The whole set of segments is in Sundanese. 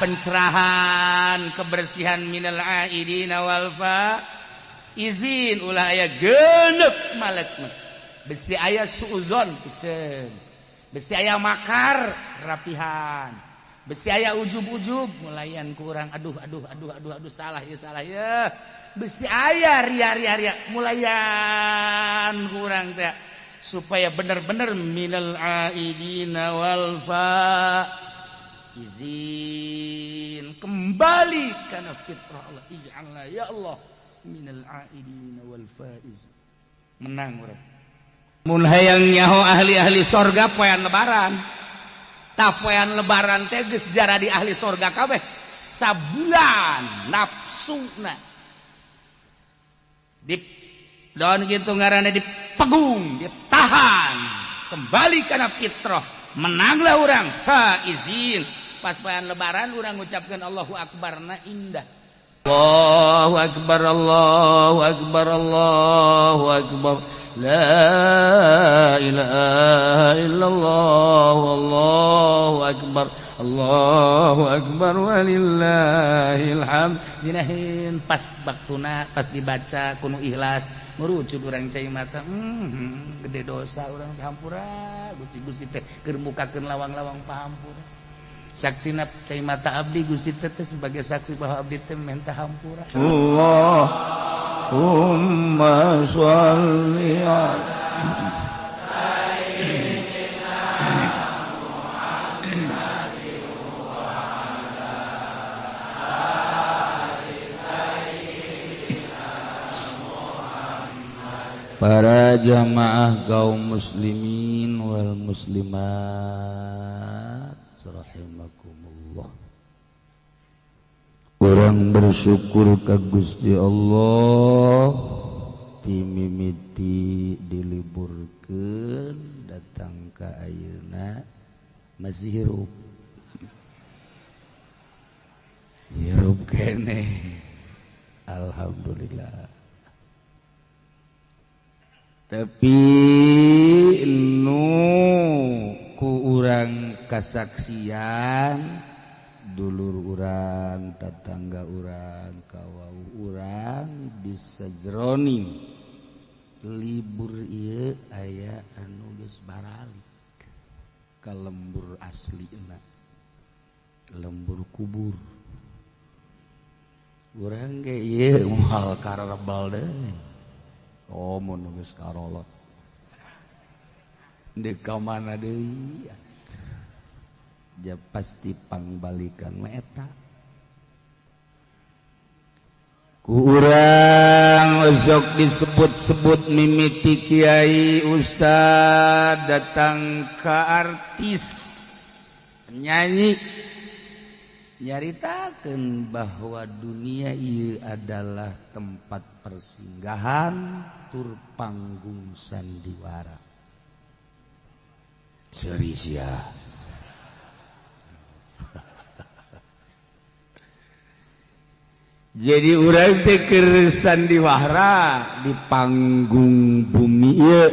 Pencerahan kebersihan minal aidina wal faizin, ulah aya genep malek mah. Besi aya suuzon piceun, besi aya makar rapihan, besi aya ujub-ujub mulayan kurang, aduh aduh aduh aduh aduh, salah ya, salah ya. Besi aya ria ria ria mulayan kurang teh, supaya bener-bener minal aidina wal faizin, kembali karena fitrah Allah. Ij'alna ya Allah minal aidina wal faiz. Menang urang mun hayang nyaho ahli-ahli sorga poean lebaran. Tah, poean lebaran teh geus jaradi ahli sorga kabeh. Sabulan nafsuna di don gitu ngaranna, dipegung, ditahan, kembali karena fitrah, menanglah orang faizin. Pas poean lebaran urang ngucapkeun Allahu Akbar na indah. Allahu Akbar, Allahu Akbar, Allahu Akbar, la ilaha illallah, Allahu Akbar, Allahu Akbar, walillahil hamd. Dinahin pas waktuna, pas dibaca kudu ikhlas, ngurucut urang cai mata, gede dosa urang, hampura Gusti. Gusti teh keur mukakeun lawang-lawang pahampura, saksina cai mata abdi. Gusti teh sebagai saksi bahwa abdi teh minta hampura. Allahumma sholli ala Sayyidina Muhammad wa ala ali Sayyidina Muhammad. Para jamaah kaum muslimin wal muslimat rahimakumullah. Urang bersyukur ka Gusti Allah, timimiti diliburkeun datang ka ayeuna masih hirup. Hirup keneh. Alhamdulillah. Tapi nu ku urang kasaksian, dulur urang, tetangga urang, kawau urang, di sajroning libur ieu aya anu geus baralik ka lembur aslina, lembur kubur. Urang ge ieu moal karebel deui. Oh, mun geus karolot deuk ka mana deui? Ja pasti pangbalikan mah eta. Ku urang osok disebut-sebut mimiti kiai, ustad, datang ke artis, penyanyi, nyaritakeun bahwa dunia ieu adalah tempat persinggahan tur panggung sandiwara. Serius ya. Jadi urang teh keur sandiwara di panggung bumi ieu,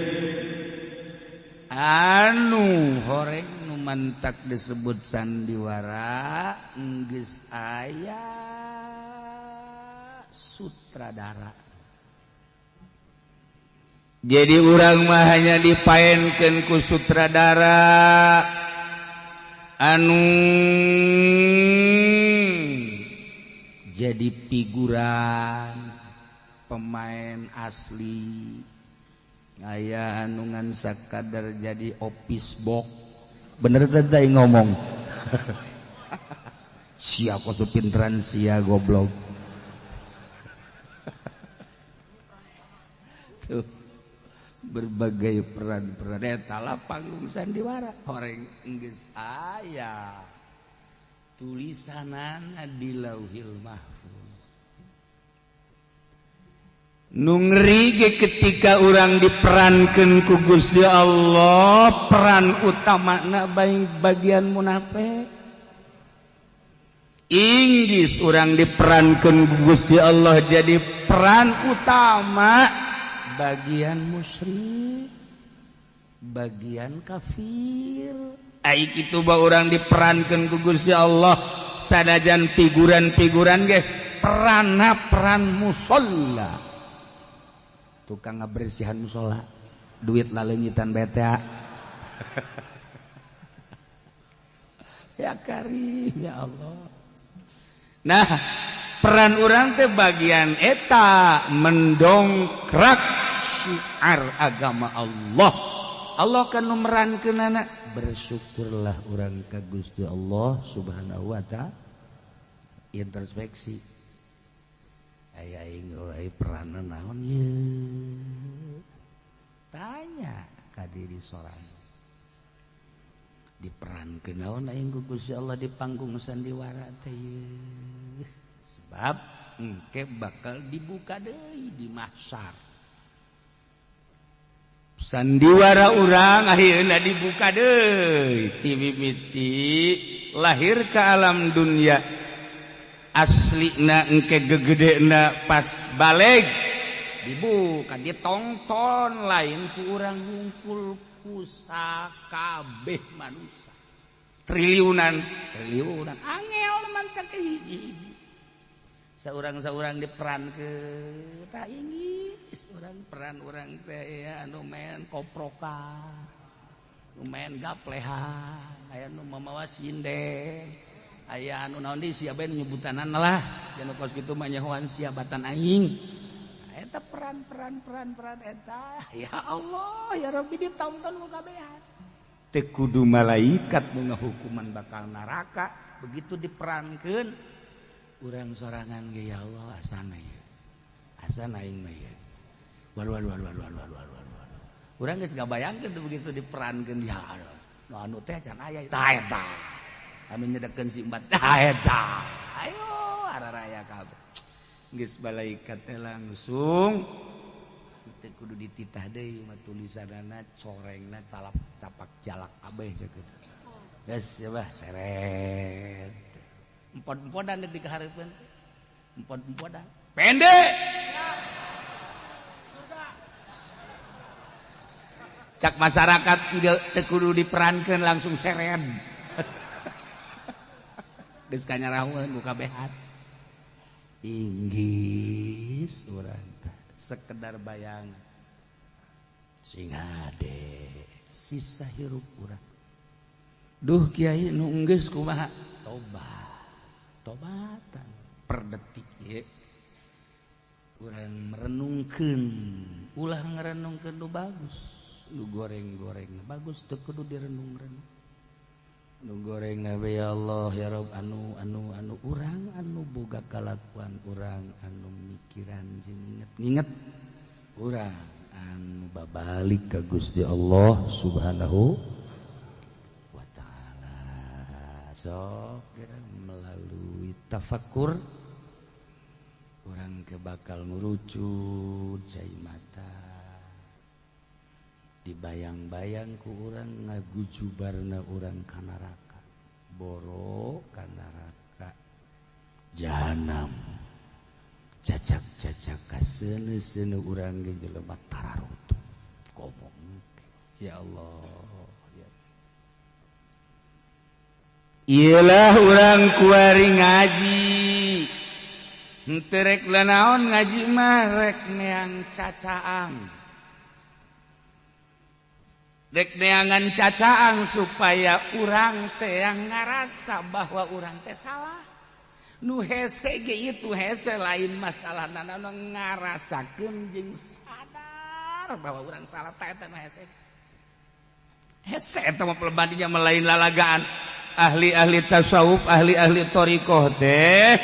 anu horeng nu mantak disebut sandiwara geus aya sutradara. Jadi urang mah hanya dipaenkeun ku sutradara anu jadi figuran, pemain asli. Aya anu ngan sakadar jadi office box. Bener teh ngomong sia kok pinteran sia, goblok. Tuh, berbagai peran-peran eta lah panggung sandiwara. Horeng geus aya tulisanana di Lauhil Mahfuz. Nu ngeri ge ketika urang diperankeun ku Gusti Allah, peran utamana baik bagian munafik. Inggis urang diperankeun ku Gusti Allah jadi peran utama bagian musyrik, bagian kafir. Ai kitu ba urang diperankeun ku Gusti Allah Sanajan figuran-figuran ge perana peran musolla, tukang ngabersihan musola, duit laleungitan beta. Ya karim ya Allah. Nah, peran urang teh bagian eta mendongkrak syiar agama Allah. Allah kan nu merankeunana, bersyukurlah urang ka Gusti Allah Subhanahu wa taala. Introspeksi. Aya aing euy peranna naon ieu? Tanya ka diri sorangan. Diperankeun naon aing ku Gusti Allah di panggung sandiwara teh ieu? Sebab engke bakal dibuka deui di mahsyar. Sandiwara urang akhirna dibuka deui ti mimiti lahir ke alam dunia. Aslina engke gegedena pas baleg dibuka ditongton lain ku urang hungkul ku sakabeh manusia. Triliunan, triliunan angel mantak hiji-hiji. Saurang-saurang diperan ke tak inggis orang peran orang teh ya anu main koprokan, nu main gaplehan, aya nu mamawa sinden, aya anu naon deui sia bae nyebutanana lah, anu kos kitu mah nyahoan sia batan aing. Eta peran-peran peran-peran eta ya Allah ya Rabbi ditonton ku kabehan. Teu kudu malaikat nu ngahukuman bakal neraka begitu diperankeun urang sorangan ge ya Allah asana ieu. Asana aing mah ieu. Waduh waduh waduh waduh waduh waduh. Urang geus ngabayangkeun tuh begitu diperankeun ya Allah. Nu anu teh can aya tah eta. Anu nyedekeun si embat tah eta. Ayo araraya kabeh. Geus malaikat teh langsung teu kudu dititah deui mah tulisanana corengna talap tapak jalak kabeh ceuk. Geus ya bah seret. Empod-empodan di kahareupeun. Empod-empodan. Pendek. Cak masyarakat teu kudu diperankeun langsung seret. Geus kanyarahueun ku kabehan. Inggis urang teh sekedar bayangan. Sing hade sisa hirup urang. Duh kiai nu enggeus kumaha? Tobat. Tobatan per detik ye. Urang merenungkeun, ulah ngarenungkeun nu bagus, nu goreng-goreng bagus teu kudu direnung-renung. Nu goreng we ya Allah ya Rabb anu anu anu urang anu boga kalakuan urang anu mikiran jeung inget-inget urang anu babalik ka Gusti Allah Subhanahu wa taala. Sok melalui tafakur orang ke bakal ngurucut cai mata dibayang-bayang ku urang ngagujubarna urang ka neraka boro ka neraka jahanam cacak-cacak kaseuneu-seuneu urang ge jelema tararutu ngomong ya Allah. Iyalah urang kuari ngaji. Henteu rek lanaon ngaji mah rek neang cacaang. Rek neangan cacaang supaya urang teh yang ngarasa bahwa urang teh salah. Nu hese ge itu hese lain masalah nana ngarasakeun jeung sadar bahwa urang salah teh eta nu hese. Hese eta mah pelebadinya melain lalagaan. Ahli-ahli tasawuf, ahli-ahli thariqah teh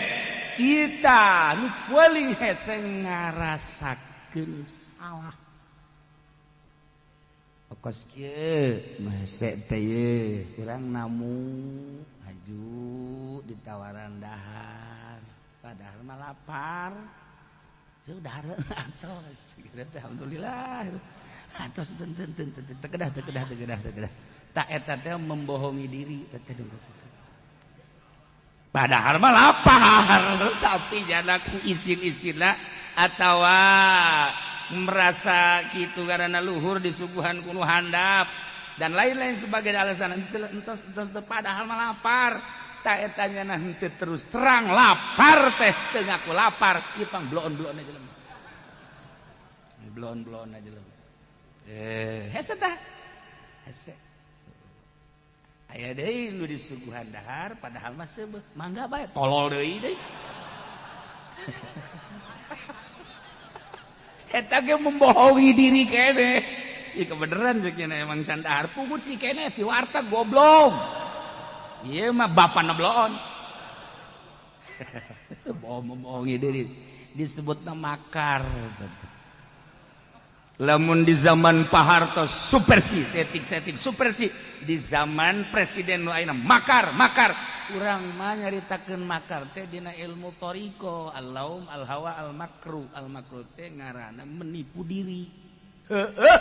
kita nu paling hese ngarasakeun salah. Kos kieu nu hese teh ye urang namu haju ditawaran dahar padahal mah lapar. Jauh dahar atos gitu teh alhamdulillah. Atos ten ten ten ten tekedah tekedah tekedah tekedah. Tak eta teh membohongi diri teh padahal mah lapar tapi janaku isin-isinna atawa merasa gitu karena luhur disuguhan ku nu handap dan lain-lain sebagai alasan entos entos padahal mah lapar. Fakta eta nya henteu terus terang lapar teh teu ngaku lapar ieu pang bloon-bloon aja jelema. Bloon-bloon aja jelema. Hese tah. Hese. Aya deui nu disuguhan dahar padahal mah seubeuh mangga bae tolol deui deui. Eta ge membohongi diri kene. Ieu kebeneran ceuk emang can dahar pugut si kene ti warteg goblok. Ieu mah bapana bloon. Bohong membohongi diri disebutna makar. Lamun di zaman Pak Harto supersi setik-setik supersi, di zaman presiden nu ayeuna makar makar. Urang mah nyaritakeun makar teh dina ilmu thariqah, al-laum al-hawa al-makru. Al-makru teh ngaranna menipu diri. Heueuh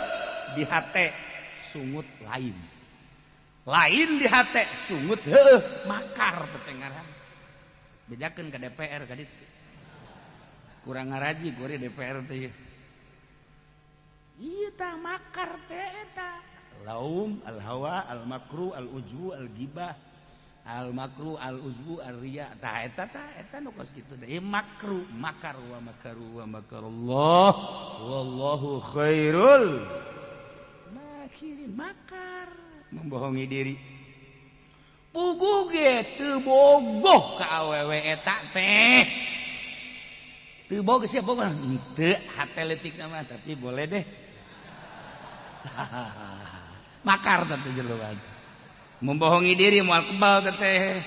di hate sungut lain. Lain di hate sungut heueuh makar teh ngaranna. Bejakeun ka DPR ka ditu. Kurang ngaraji gore DPR teh. Iya tah makar teh eta. Laum al-hawa al-makru al-ujbu al-gibah al-makru al-ujbu al-riya. Tah eta tah eta nu kos kitu teh. Makru makar wa makaru wa makarullah wallahu khairul makirin. Makar membohongi diri. Puguh ge teu bogoh ka awewe eta teh. Teu bogoh sia bogoh henteu hate leutik mah tapi boleh deh. Makar teh jelema. Membohongi diri moal kebal teh.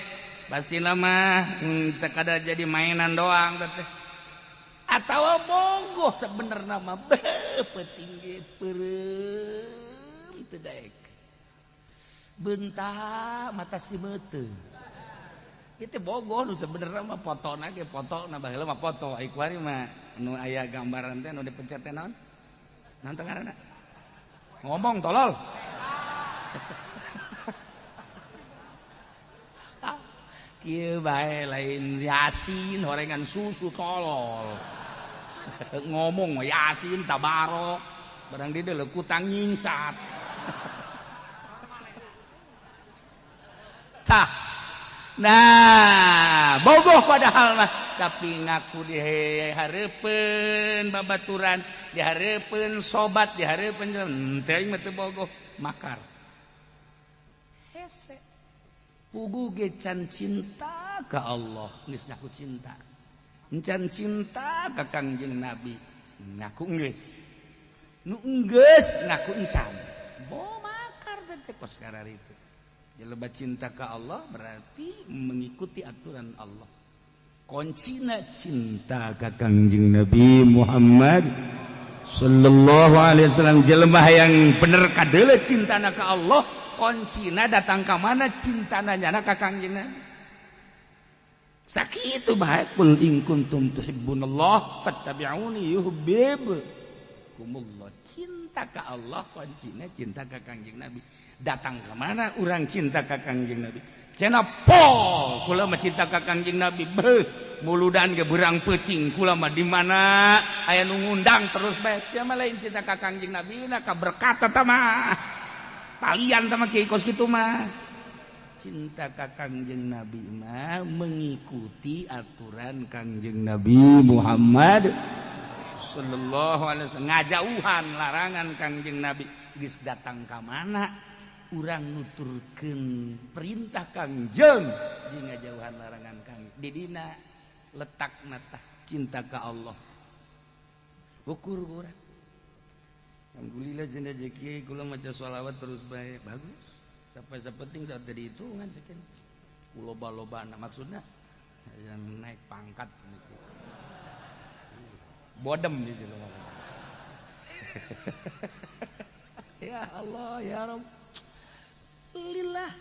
Pastina mah sekadar jadi mainan doang teh. Atawa bogoh sebenerna mah beuh peuting ge peureum teu daek. Bentak mata si meuteung. Ieu teh bogoh nu sebenerna mah fotona ge fotona baheula mah foto ai kuari mah nu aya gambaran teh nu dipencet teh naon? Naon teh ngaranna? Ngomong tolol. Kieu bae lain Yasin horengan susu tolol. Ngomong Yasin tabarok barang di deuleu kutang nyingsat. Tah. Nah, bogoh padahal mah tapi ngaku dihareupeun babaturan, dihareupeun sobat, dihareupeun henteu aing mah teu bogoh, makar. Hese. Puguh ge can cinta ka Allah, geus ngaku cinta. Can cinta ka Kangjeng Nabi, ngaku geus. Nu geus ngaku encan. Bo makar teh kos kararitu. Jelema cinta ka Allah berarti mengikuti aturan Allah. Kuncina cinta ka Kangjeng Nabi Muhammad sallallahu alaihi wasallam. Jelema yang bener kadeuleu cintana ka Allah, kuncina datang ka mana cintana nyana ka Kangjeng Nabi. Sakitu bae kul in kuntum tuhibbunallah fattabi'uni yuhibbukumullah. Cinta ka Allah kuncina cinta ka Kangjeng Nabi. Datang ke mana orang cinta ka Kangjeng Nabi? Cenah pol kula mah cinta ka Kangjeng Nabi. Beuh, muludan ge beurang peuting kula mah di mana aya nu ngundang terus bae. Sia mah lain cinta ka Kangjeng Nabi na ka berkat eta mah. Talian tah mah kieu kos kitu mah. Cinta ka Kangjeng Nabi mah mengikuti aturan Kangjeng Nabi Muhammad sallallahu alaihi wasallam. Ngajauhan larangan Kangjeng Nabi. Geus datang ka mana urang nuturkeun perintah Kangjeng jeung ngajauhan larangan Kangjeng. Di dina letakna tah cinta ka Allah. Ukur urang. Alhamdulillah jeung rezeki kula maca sholawat terus bae bagus. Sampai sapenting saat tadi hitungan cekin. Loba-lobana maksudna yang naik pangkat cenah. Bodem di jelema. Ya Allah ya Rabb. Lillah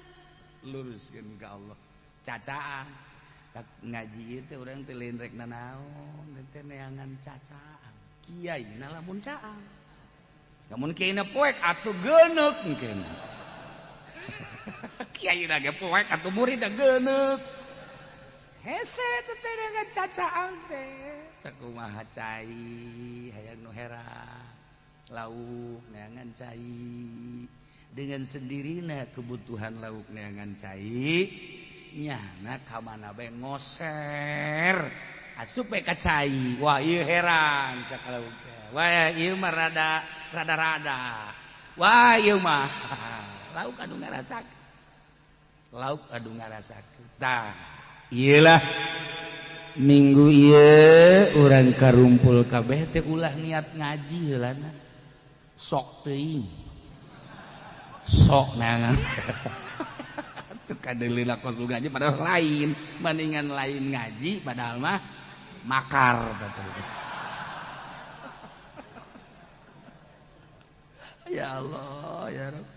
luruskeun ka Allah. Cacaan tak ngaji itu urang teh lain rek nanaon teh neangan cacaan. Kiai na lamun caang. Lamun kiai na poek atuh geuneuk engkeuna. Kiai na ge poek atuh murid na geuneuk. Hese teh neangan cacaan teh. Sakumaha cai hayang nu hera. Lauk neangan cai. Dengan sendirinya kebutuhan lauk neangan cai Nyana ka mana bae ngoser. Asup bae ka cai. Wah ieu heran cak lauk teh. Wah ieu mah rada rada-rada. Wah ieu mah lauk anu ngarasakeun. Lauk anu ngarasakeun. Tah, ieu lah minggu ieu urang karumpul kabeh teh ulah niat ngaji heulana. Sok teuing. Sok neangan. Teu kadeuleuh kos ngaji padahal lain, mendingan lain ngaji padahal mah makar teh. Ya Allah, ya Rabb.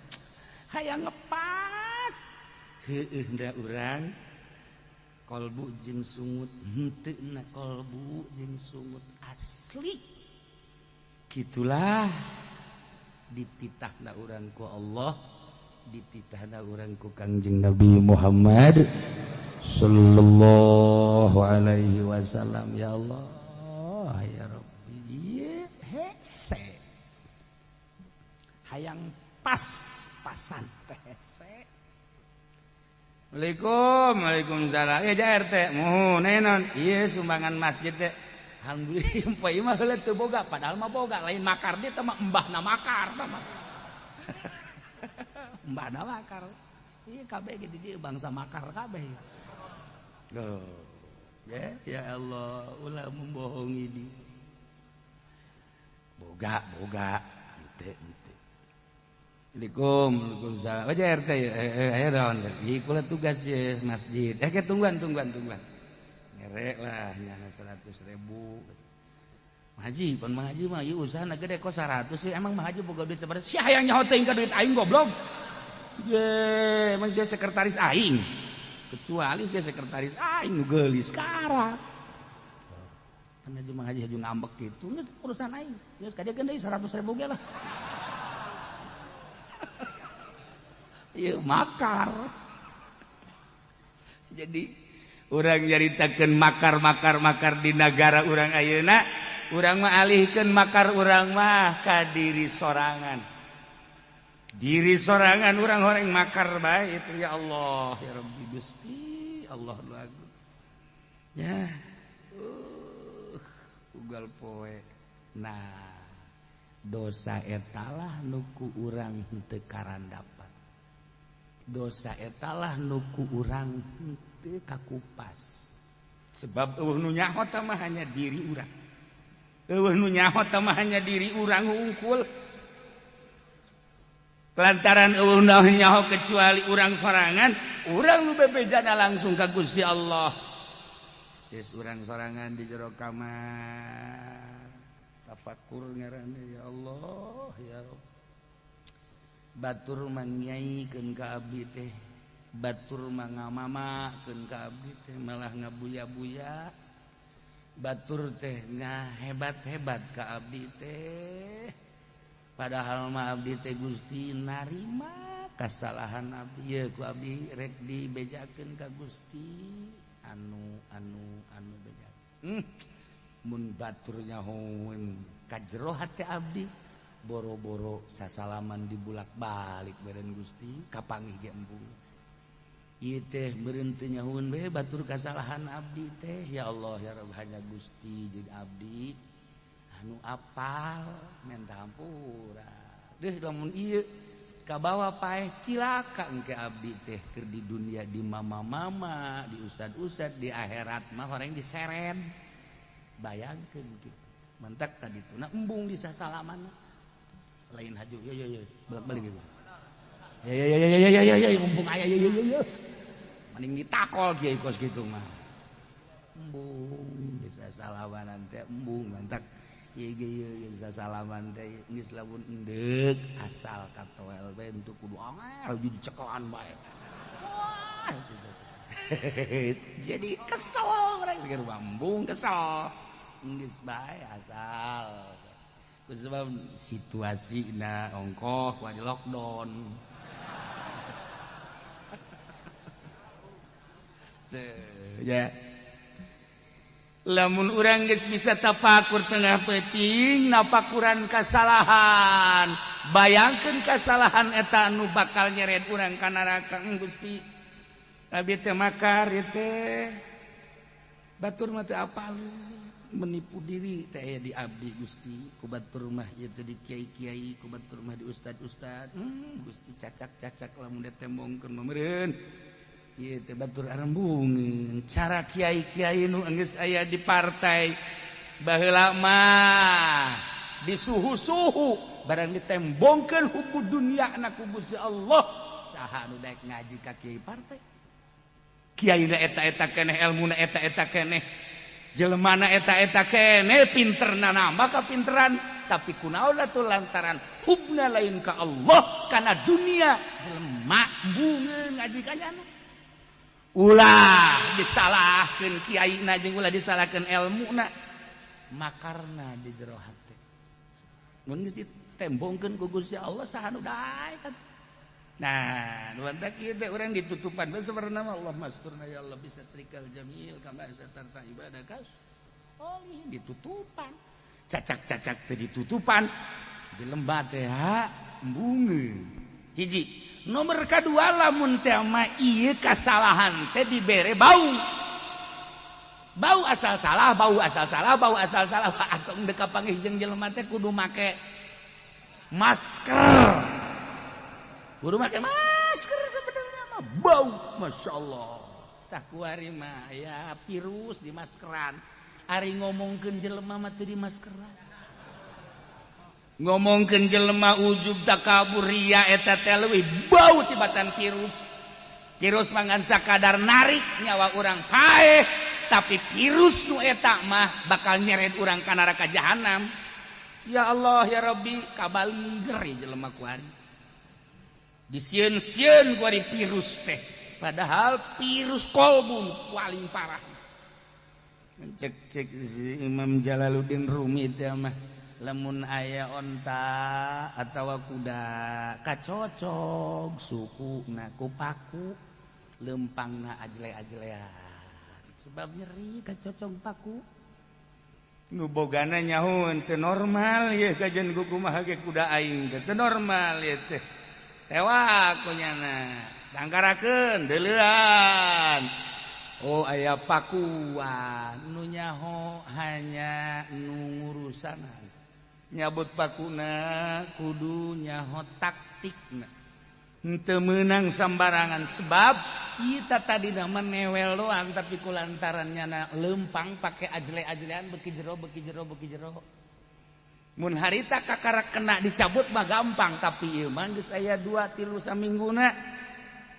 Hayang ngepas. Heueuh da urang kolbu jeung sungut, henteu na kolbu jeung sungut asli. Kitulah dititahna urang ku Allah, dititahna urang ku Kangjeng Nabi Muhammad sallallahu alaihi wasallam. Ya Allah, ya Rabbi, ieu hese. Hayang pas-pasan teh hese. Assalamualaikum, waalaikumsalam. Ya RT, muhun naon? Ieu sumbangan masjid teh. Alhamdulillah poe mah heula teu boga, padahal mah boga, lain makar dia teh mah embahna makar tah mah. Embahna makar. Ieu kabeh ge di dieu bangsa makar kabeh. Loh. Ya, ya Allah, ulah membohongi dia. Boga, boga, henteu henteu. Assalamualaikum, waalaikumsalam. Oh RT, ayo daun. Ieu kula tugas ye masjid. Ke tungguan, tungguan, tungguan. Ngerek lah nyana 100.000. Haji, pan Mang Haji mah ieu usahana gede kok 100 sih. Emang Mang Haji boga duit sabaraha? Sia hayang nyaho teuing ka duit aing goblok. Ye, emang sia sekretaris aing. Kecuali sia sekretaris aing nu geulis sekarang. Pan Haji Mang Haji haju ngambek kitu, geus urusan aing. Geus kadekeun deui 100.000 ge lah. Ieu makar. Jadi urang nyaritakeun makar-makar-makar di nagara urang ayeuna, urang mah alihkeun makar urang mah ka diri sorangan. Diri sorangan urang horeng makar bae itu ya Allah, ya Rabbi Gusti, Allah nu agung. Ya. Ugal poe. Nah, dosa etalah nu ku urang henteu karandapan. Dosa etalah nuku urang henteu kakupas. Sebab eueuh nu nyaho tah mah hanya diri urang. Eueuh nu nyaho tah mah hanya diri urang hungkul. Lantaran eueuh nu nyaho kecuali urang sorangan, urang nu bebejana langsung ka Gusti Allah. Geus urang sorangan di jero kamar. Tafakur ngaranna ya Allah, ya Rabb. Batur mangyaikeun ka abdi teh, batur mangamamakeun ka abdi teh malah ngabuya-buya. Batur teh ngahebat-hebat ka abdi teh, padahal mah abdi teh Gusti narima kasalahan abdi. Ieu ku abdi rek dibejakeun ka Gusti anu anu anu beja. Mun batur nyahoeun ka jero hate abdi, boro-boro sasalaman dibulak-balik beren Gusti kapanggih ge embung. Ieu teh meureun teu nyahueun bae batur kasalahan abdi teh. Ya Allah ya Rabb, hanya Gusti jeung abdi anu apal menta hampura. Deuh lamun ieu kabawa paeh cilaka engke abdi teh keur di dunia di mama-mama, di ustad-ustad, di akhirat mah horeng diseret. Bayangkeun kitu. Mantak tadi tuna embung di sasalaman. Lain haju yo yo yo bolak-balik gitu. Ya ya ya ya ya ya ya mumpung aya yo yo yo. Mending ditakol kiai kos kitu mah. Embung bisa salaman teh embung mantak ieu ge ieu bisa salaman teh geus lamun endeuk asal katoel bae untuk kudu angel jadi cekelan bae. Wah jadi kesel urang keur embung kesel. Geus bae asal. Sebab situasi na ongkoh wajib lockdown. Ya. Lamun urang geus bisa tafakur tengah peuting nafakuran kasalahan. Bayangkeun kasalahan eta anu bakal nyeret urang ka neraka. Gusti. Abi teh makar ieu teh batur mah teu apal menipu diri teh aya di abdi Gusti ku batur mah ieu teh di kiai-kiai ku batur mah di ustad-ustad Gusti cacak-cacak lamun ditembongkeun mah meureun ieu teh batur arembungeun cara kiai-kiai nu geus aya di partai baheula mah di suhu-suhu barang ditembongkeun hukum dunia na ku Gusti Allah saha nu daek ngaji ka kiai partai kiai na eta-eta keneh elmuna eta-eta keneh jelemana eta-eta keneh pinterna nambah kapinteran tapi kunaon atuh lantaran hubna lain ka Allah kana dunia jelema bungeun ngaji ka nyana ulah disalahkeun kiaina jeung ulah disalahkeun elmuna makarna di jero hate mun geus ditembongkeun ku Gusti Allah saha nu daek. Nah, nuantak ieu teh urang ditutupan bae sebenarna mah Allah masturna ya Allah bisa trikal jamil kama satarta ibadaka. Oh, ditutupan. Cacak-cacak teh ditutupan. Jelema teh embungeun. Hiji, nomor kadua lamun teh mah ieu kasalahan teh dibere bau. Bau asal salah, bau asal salah, bau asal salah. Atong deuk kapanggih jeung jelema teh kudu make masker. Kudu make masker sebenarnya mah bau, masya Allah. Tah kuari mah ya virus di maskeran. Ari ngomongkeun jelema mah teu di maskeran. Ngomongkeun jelema ujub takabur ria eta teh leuwih bau tibatan virus. Virus mah ngan sakadar narik nyawa urang paeh, tapi virus nu eta mah bakal nyeret urang ka neraka jahanam. Ya Allah ya Rabbi kabaliger jelema kuari. Disieun-sieun kuari virus teh padahal virus kolbu paling parah. Cek-cek si Imam Jalaluddin Rumi teh mah lamun aya onta atawa kuda kacocog sukuna ku paku lempangna ajle-ajlean sebab nyeri kacocog paku nu bogana nyaho teu normal ye kajian kumaha ge kuda aing teh teu normal ye teh tewak kunyana dangkarakeun deuleuan oh aya pakuan nu nyaho hanya nu ngurusanan nyabut pakuna kudu nyaho taktikna henteu meunang sambarangan sebab kita tadi nama newel doang tapi kulantaran nyana lempang pake ajle-ajlean beki jero beki jero beki jero mun harita kakara kena dicabut mah gampang tapi ieu mah geus aya 2 3 samingguna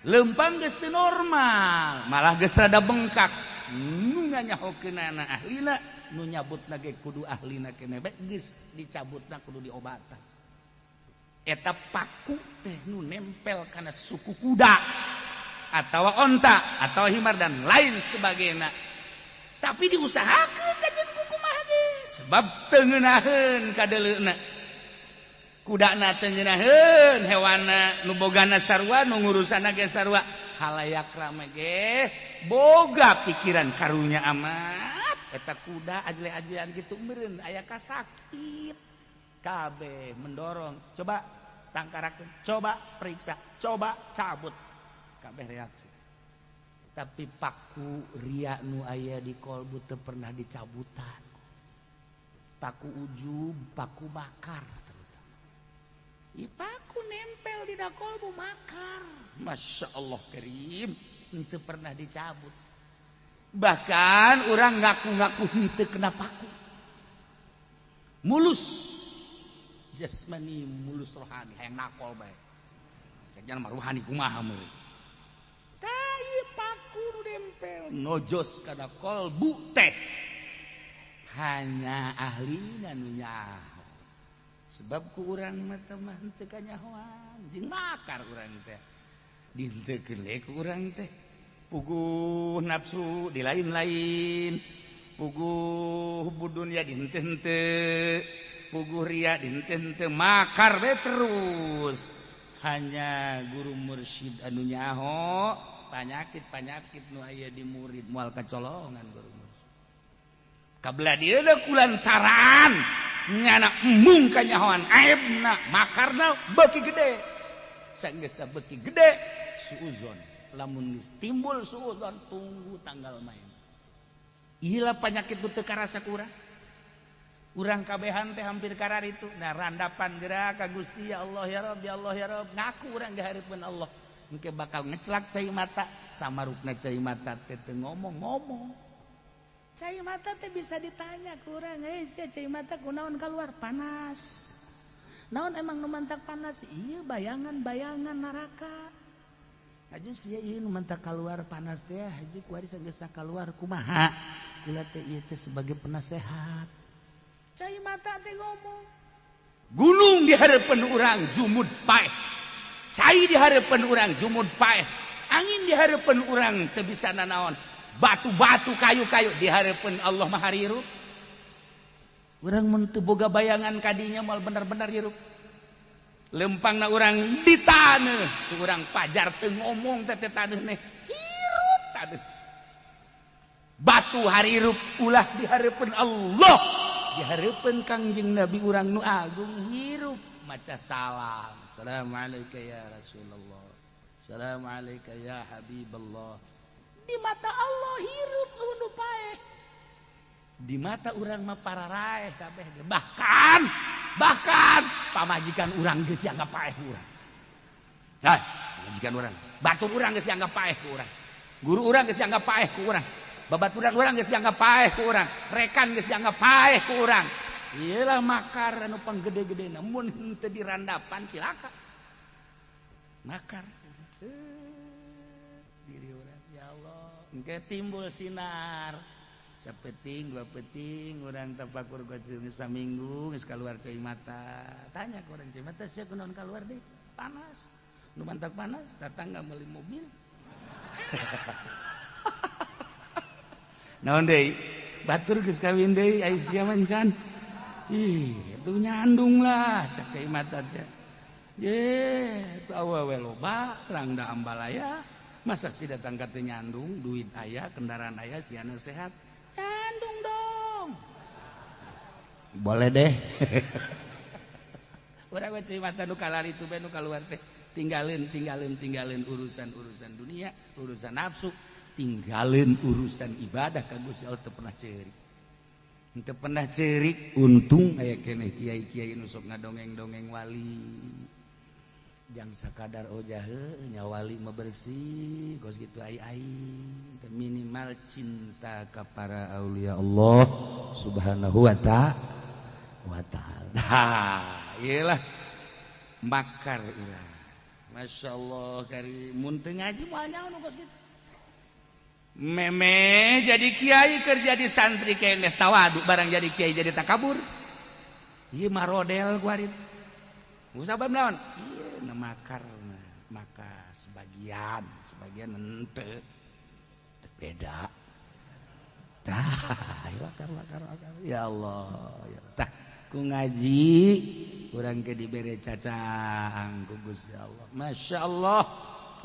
lempang geus teu normal malah geus rada bengkak nu nganyahokeunana ahlina nu nyabutna ge kudu ahlina keneh bae geus dicabutna kudu diobatan eta paku teh nu nempel kana suku kuda atawa onta atau himar dan lain sebagainya tapi diusahakeun kajian kumaha ge sebab teu ngeunaheun kadeuleuna kudana teu ngeunaheun hewana nu bogana sarua nu ngurusana ge sarua halayak rame ge boga pikiran karunya amat eta kuda ajle-ajlean kitu meureun aya kasakit kabeh mendorong coba tangkarakeun coba periksa coba cabut kabeh reaksi tapi paku ria nu aya di kolbu teu pernah dicabutan paku ujub paku bakar terutama i paku nempel di kolbu makar Masya Allah karim henteu pernah dicabut bahkan orang ngaku-ngaku henteu kena paku mulus jasmani mulus rohani hayang nakol bae cek mah rohani kumaha meureun tah ieu paku nu nempel nojos kana kolbu teh hanya ahlina nu nyaho sebab ku urang mah teh mah henteu kanyahoan jeung makar urang teh dihenteukeun we ku urang teh puguh nafsu di lain-lain puguh dunia dihenteu-henteu puguh ria dihenteu-henteu makar we terus hanya guru mursyid anu nyaho panyakit-panyakit nu aya di murid moal kacolongan guru mursyid kabla dia kulantaran nyana embung kanyahoan aibna makarna beuki gede sanggeus beuki gede suuzon Lamun geus timbul suudzon, tunggu tanggal main. Iyalah, penyakit itu teu karasa ku urang. Urang kabehan teh hampir karar itu. Nah, randapan gerak ka Gusti, ya Allah, ya Rabb, ya Allah, ya Rabb. Ngaku urang di hareupeun Allah. Engke bakal ngecelak cai mata, samarukna cai mata teh teu ngomong-ngomong. Cai mata teh bisa ditanya ku urang, "Eh, sia cai mata kunaon keluar?" "Panas." "Naon emang nu mantak panas?" "Iya, bayangan-bayangan neraka." "Aju sia ieu nu mantak keluar panas teh, haji kuari geus keluar kumaha?" "Kula teh ieu teh sebagai penasehat." Cai mata teh ngomong. Gunung di hareupeun urang jumud paeh. Cai di hareupeun urang jumud paeh. Angin di hareupeun urang teu bisa nanaon. Batu-batu, kayu-kayu di hareupeun Allah mah hirup. Urang mun teu boga bayangan kadinya moal bener-bener hirup. Lempangna urang di taneuh, ku urang pajar teu ngomong teh teh taneuh neh. Hirup taneuh. Batu harirup, ulah di hareupeun Allah. Di hareupeun Kangjeng Nabi urang nu agung hirup maca salam. Assalamualaikum ya Rasulullah. Assalamualaikum ya Habiballah. Di mata Allah hirup nu paeh. Di mata urang mah pararaeh kabeh. Bahkan bahkan pamajikan urang geus dianggap paeh ku urang. Nah, pamajikan urang, batur urang geus dianggap paeh ku urang. Guru urang geus dianggap paeh ku urang. Babaturan urang geus dianggap paeh ku urang. Rekan geus dianggap paeh ku urang. Iyalah, makar anu panggede-gede, mun henteu dirandapan cilaka. Makar. Diri urang, ya Allah, engke timbul sinar. Sapeting dua peting urang tafakur geus saminggu geus keluar cai mata. Tanya ke urang, "Cai mata sia kunaon keluar deh?" "Panas." "Nu mantak panas?" "Tetangga meuli mobil." "Naon deui?" "Batur geus kawin deui, ai sia mah encan." "Ih, itu nyandung lah," cak cai mata teh. Ye, itu awewe loba, rangda ambalaya. Masa sih datang ka teu nyandung, duit aya, kendaraan aya, siana sehat. Nyandung dong. Boleh deh. Urang we cai mata nu kalari itu bae nu kaluar teh. Tinggalin, tinggalin, tinggalin urusan-urusan dunia, urusan nafsu, tinggalin urusan ibadah ka Gusti Allah teu pernah ceurik. Teu pernah ceurik, untung aya keneh kiai-kiai nu sok ngadongeng-dongeng wali. Jang sakadar ojah nya wali mah bersih, kos kitu ai-ai. Minimal cinta ka para aulia Allah Subhanahu wa ta'ala. Nah, iyalah makar urang. Masya Allah kari mun teu ngaji moal nyaho nu kos kitu. Meme jadi kiai kerja di santri keneh tawadu, barang jadi kiai jadi takabur. Ieu marodel kuari. Musabab naon? Ieu na makar, maka sebagian, sebagian henteu. Beda. Tah, makar makar makar. Ya Allah, ya. Tah, ku ngaji urang ke dibere cacaang ku Gusti Allah. Masya Allah.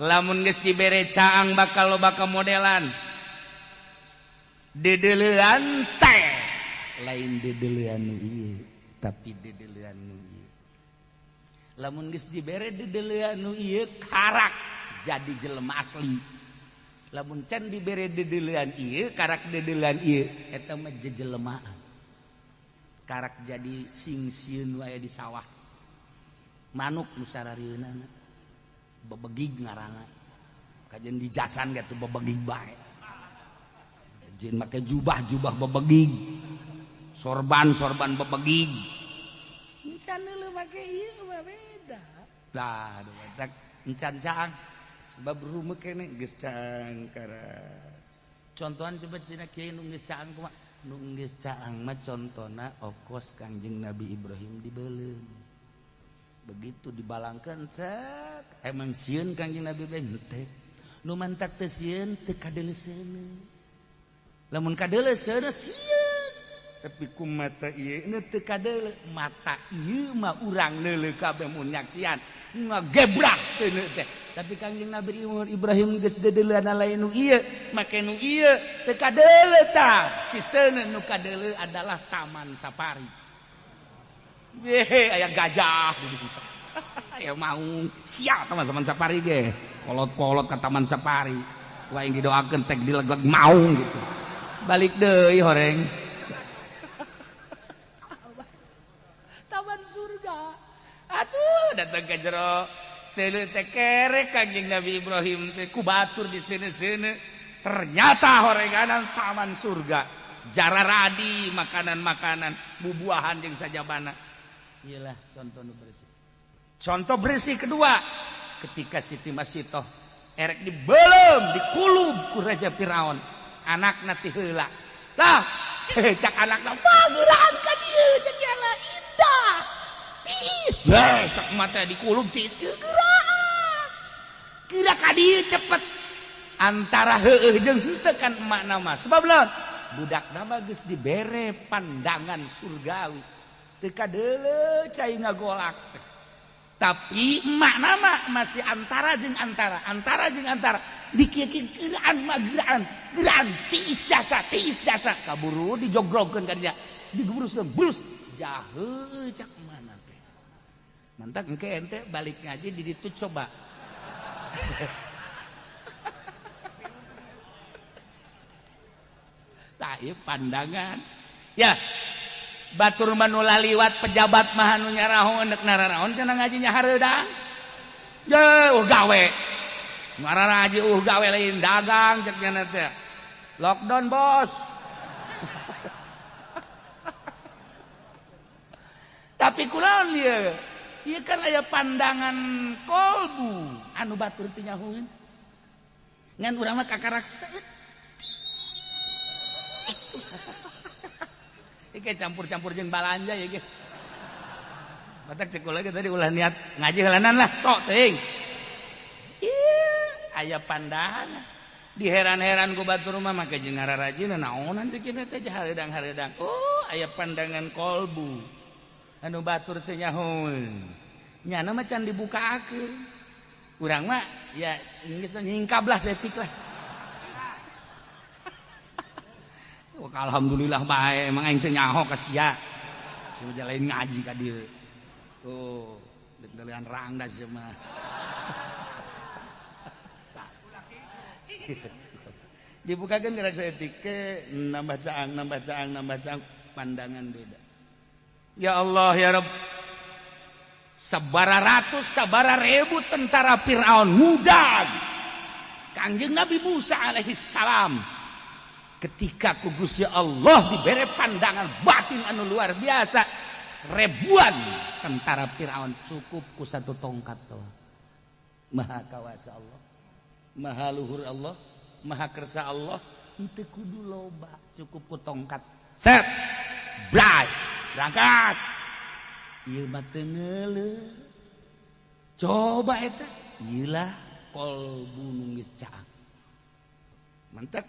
Lamun geus dibere caang bakal loba kamodelan. Dedelean teh lain dedelean nu ieu, tapi dedelean nu ieu. Lamun geus dibere dedelean nu ieu karak jadi jelema asli. Lamun can dibere dedelean ieu karak dedelean ieu eta mah jejelemaan. Karak jadi sing sieun wae di sawah. Manuk nu sararieunana bebegig ngarana. Kajen di jasan ge tuh bebegig bae. Jeung make jubah-jubah bebegig. Sorban-sorban bebegig. Encan leuh make ieu mah beda. Tah, tak encan caang sebab rumah kene geus caang kara. Contohan coba cina kiai nu geus caang kumaha? Nu geus caang mah contona okos Kangjeng Nabi Ibrahim dibeuleum. Begitu dibalangkeun cek, emang sieun Kangjeng Nabi Ibrahim teh. Nu mantak teu sieun teu kadeuleuseun. Lamun kadeuleuseun sieun. Tapi ku mata ieu teu kadeuleu, mata ieu mah urang leuleuh kabeh mun nyaksian ngagebrak seuneu teh. Tapi Kangjeng Nabi Ibrahim geus dedeuleuna lain nu ieu, make nu ieu teu kadeuleu tah. Si seuneu nu kadeuleu adalah taman safari. Yehe, aya gajah. Aya maung, siap teman-teman safari ge. Kolot-kolot ke Taman Safari. Wah yang didoakeun tek dileg-leg maung gitu. Balik deui horeng. Taman surga. Atuh datang ke jero. Seuneu teh kerek Kanjeng Nabi Ibrahim teh ku batur di seuneu-seuneu. Ternyata horenganan taman surga. Jararadi makanan-makanan, bubuahan jeung sajabana. Iyalah contoh nu bersih. Contoh bersih kedua, ketika Siti Masitoh erek dibelem, dikulub ku Raja Firaun, anakna ti heula. Lah, cak anakna, wah geuraan ka dieu cek yala indah. Tiis, lah cak mata dikulub tiis geuraan. Geura ka dieu cepet. Antara heueuh jeung henteu kan emakna mah. Sebab laon? Budakna mah geus dibere pandangan surgawi. Teu kadeuleu cai ngagolak. Tapi emakna mah masih antara jeung antara, antara jeung antara. Dikieu-kieu geuraan mah geuraan, geuraan tiis jasa kaburu dijogrogkeun ka dinya. Digebruskeun, brus jahe cak mana teh. Mantak engke ente balik ngaji di ditu coba. Tah ieu pandangan. Ya. Batur mah nu laliwat pejabat mah anu nyarahon deuk nararaon cenah ngajinya hareudang. Ye, gawe. Ngararaji gawe lain dagang cek nya teh. Lockdown, Bos. Tapi kunaon ieu? Ieu kan aya pandangan kolbu anu batur teh nyahueun. Ngan urang mah kakarak saeutik. Iki campur-campur jeung balanja ya ge. Batak cek lagi tadi ulah niat ngaji heulanan lah sok teuing. Ieu aya pandangan. Diheran-heran ku batur mah make jeung ngararajina naonan cek ieu teh hareudang-hareudang. Oh, aya pandangan kolbu. Anu batur teh nyahoeun. Nyana mah can dibukakeun. Urang mah ya geus nyingkab lah saeutik lah. Alhamdulillah bae emang aing teh nyaho ka sia. Sia lain ngaji ka dieu. Tuh, deg-degan rangda sia mah. Dibukakeun gerak saeutik ke nambah caang, nambah caang, nambah caang, pandangan beda. Ya Allah ya Rabb. Sabara ratus, sabara ribu tentara Firaun mudag. Kangjeng Nabi Musa alaihi salam ketika ku Gusti Allah diberi pandangan batin anu luar biasa, ribuan tentara Firaun cukup ku satu tongkat tuh. Maha kawasa Allah, maha luhur Allah, maha kersa Allah, henteu kudu loba, cukup ku tongkat. Set, bray, berangkat. Ieu mah teu ngeuleuh. Coba eta, ieu lah kolbu nu geus caang. Mantek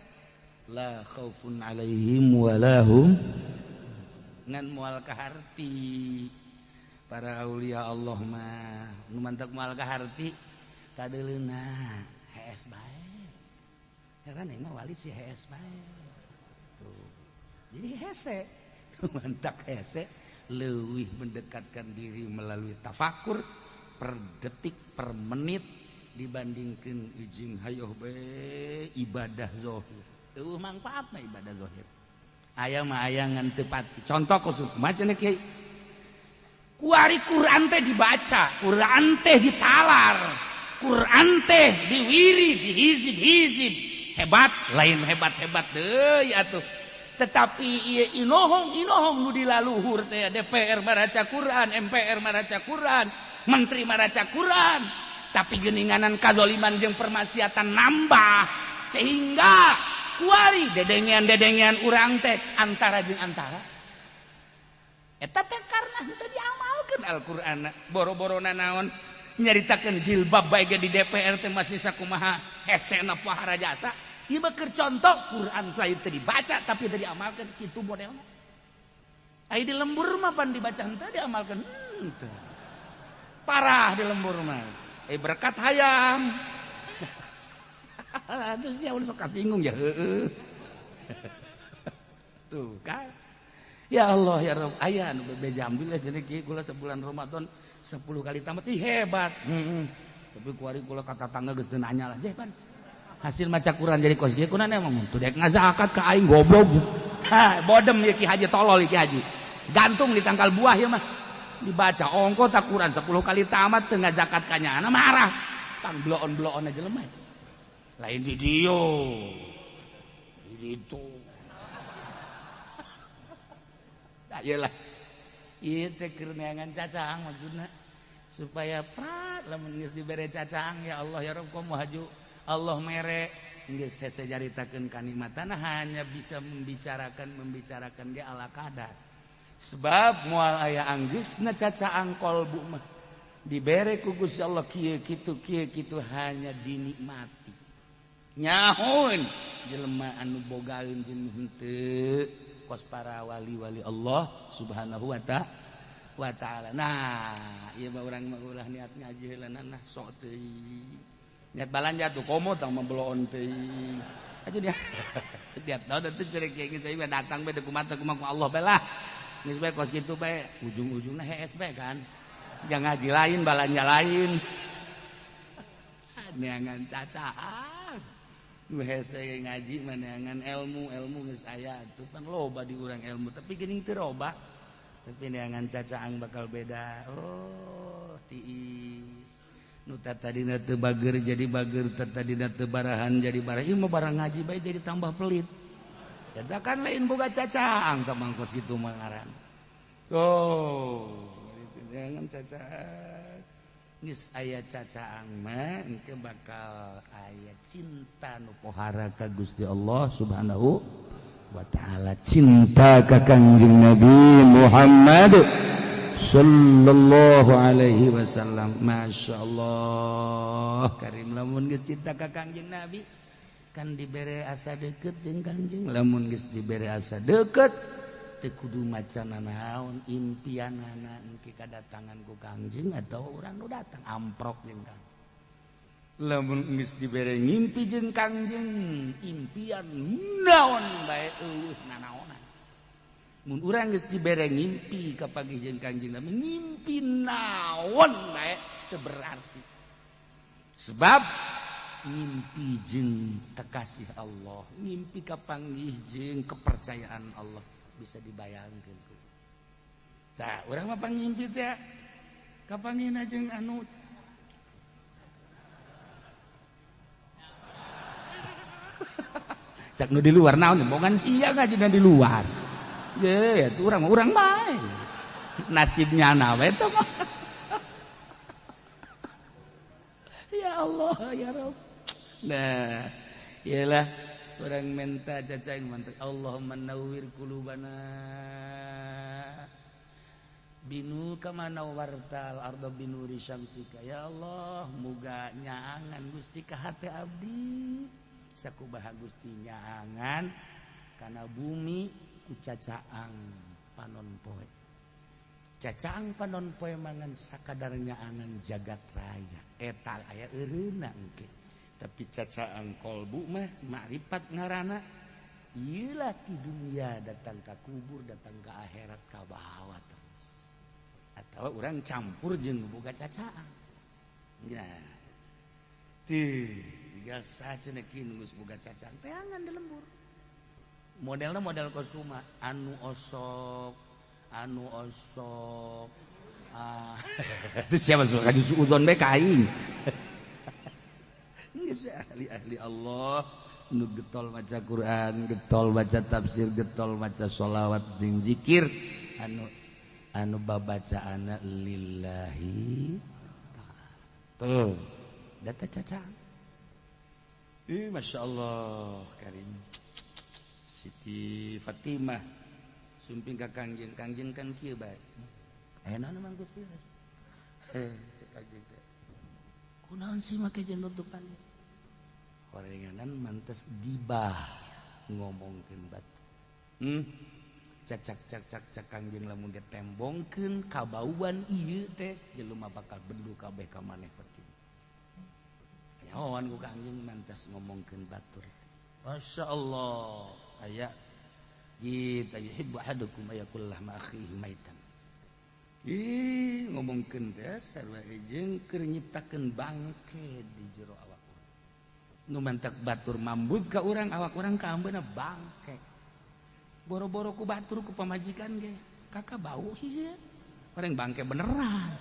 la khaufun alaihim walahum ngan moal kaharti para aulia Allah mah nu mantak moal kaharti kadeuleuna hees bae. Heran emang wali si hees bae. Tuh. Jadi hese mantak hese leuwih mendekatkan diri melalui tafakur per detik per menit dibandingkeun ijing hayoh bae ibadah zahir. Eueuh mangfaatna ibadah zahir. Aya mah aya ngan teu pati. Contoh khusus maca kiai. Kuari Quran teh dibaca, Quran teh ditalar, Quran teh diwiri, dihizib-hizib. Hebat, lain hebat-hebat deui atuh. Tetapi ieu inohong-inohong nu dilaluhur teh DPR maraca Quran, MPR maraca Quran, menteri maraca Quran. Tapi geuninganan kazoliman jeung permaksiatan nambah sehingga kuari dedengean-dedengean urang teh antara jeung antara. Eta teh karena henteu diamalkeun Al-Qur'an. Boro-borona naon nyaritakeun jilbab bae ge di DPR teh masih sakumaha hesena pohara jasa. Ieu mah keur contoh Quran lain teu dibaca tapi teu diamalkeun kitu modelna. Ai di lembur mah pan dibaca henteu diamalkeun henteu. Parah di lembur mah. Berkat hayam. Terus ya udah sok kasinggung ya. Tuh kan. Ya Allah ya Rabb, aya anu bebeja alhamdulillah cenah kieu kula sebulan Ramadan 10 kali tamat. Ih hebat. Heeh. Tapi kuari kula ka tatangga geus teu nanya lah. Jeh pan. Hasil maca Quran jadi kos kieu kunaon emang teu dek ngazakat ka aing goblok. Ha, bodem ieu Ki Haji tolol Ki Haji. Gantung di tangkal buah ya mah. Dibaca ongko tak Quran 10 kali tamat teu ngazakat ka nyana marah. Tang bloon-bloon aja lemah. Lain di dieu. Di ditu. Nah, iyalah. Ieu teh keur neangan cacaang maksudna supaya prat lamun geus dibere cacaang ya Allah ya Rabb komo haju Allah mere geus hese caritakeun kanikmatan hanya bisa membicarakan ge ala kadar. Sebab moal aya anggeusna cacaang kolbu mah dibere ku Gusti Allah kieu kitu hanya dinikmati. Nyahoun jelema anu bogaeun jeung henteu kos para wali-wali Allah Subhanahu wa ta'ala. Nah, ieu mah urang mah ulah niat ngaji heula nah sok teuing. Niat balanja tuh komo tang mabloon teuing. Aja dia. Tiap tahun teh cerek kieu saya datang bae kumaha kumaha Allah bae lah. Geus bae kos kitu bae ujung-ujungna hees bae kan. Jangan ngaji lain balanja lain. Neangan cacaan. Nu hese ngaji mah neangan ilmu, ilmu geus aya atuh pan loba di urang ilmu tapi geuning teu loba. Tapi neangan cacaang bakal beda. Oh, tiis. Nu tadina teu bager jadi bager, tadina teu barahan jadi barah. Ieu mah barang ngaji bae jadi tambah pelit. Eta kan lain boga cacaang tah mangkos kitu mah ngaran. Oh, neangan cacaang. Geus aya cacaang mah engke bakal aya cinta nu pohara ka Gusti Allah Subhanahu wa ta'ala, cinta ka Kangjeng Nabi Muhammad sallallahu alaihi wasallam. Masya Allah karim lamun geus cinta ka Kangjeng Nabi kan dibere asa deket jeung Kangjeng, lamun geus dibere asa deket teu kudu maca naon impianana engke kadatangan ku Kangjeng atau urang nu datang amprok jeung Kangjeng. Lamun geus dibere ngimpi jeung Kangjeng impian naon bae eueuh nanaonan. Mun urang geus dibere ngimpi kapagih jeung Kangjeng Nabi ngimpi naon bae teu berarti. Sebab ngimpi jeung tekasih Allah, ngimpi kapanggih jeung kepercayaan Allah bisa dibayangkeun. Tah urang mah pangimpi teh kapanggihna jeung anu cak nu di luar naon bongan sia ngajina di luar. Ye, ya tuh urang bae. Nasibnya na we teh mah. Ya Allah ya Rabb. Nah, iyalah urang minta cacaing mantep. Allahumma nawwir qulubana binu kama nawwartal arda binuri syamsika. Ya Allah, muga nyaangan Gusti ka hate abdi. Sakubaha Gusti nyaangan kana bumi ku cacaang panon poe. Cacaang panon poe mangan sakadar nyaangan jagat raya. Eta aya eureuna engke. Tapi cacaang kolbu mah makrifat ngaranna ieu lah ti dunia datang ka kubur, datang ka akhirat ka bawa terus. Atawa urang campur jeung boga cacaang. Nah. Teu tinggal sacenah geus boga cacaang teangan di lembur. Modelna model kos kumaha anu osok ah itu siapa suka suudzon bae ka aing. Geus ahli-ahli Allah nu getol maca Quran, getol baca tafsir, getol maca sholawat jeung zikir anu anu babacaanna lillahi ta'ala. Tuh, data cacaang. Ih, Masya Allah karim. Siti Fatimah sumping ka Kangjeng, Kangjeng kan kieu bae. Aya naon mang Gusti? Cek Kangjeng teh. Kunaon sih make jeung nutupan? Horenganan mantes gibah ngomongkeun batu. Cacak-cacak cak Kangjeng lamun ditembongkeun kabauan ieu teh jelema bakal bendu kabeh ka maneh Fatimah. Nyahoan ku Kangjeng mantes ngomongkeun batur. Masya Allah aya kita yuhibbu ahadukum ayakul lahma akhihi maitan. Ih, ngomongkeun teh sarua jeung keur nyiptakeun bangke di jero awak urang. Nu mantak batur mambut ka urang, awak urang kaambeuna bangke. Boro-boro ku batur ku pamajikan ge, kakak bau sih sia. Orang bangke beneran.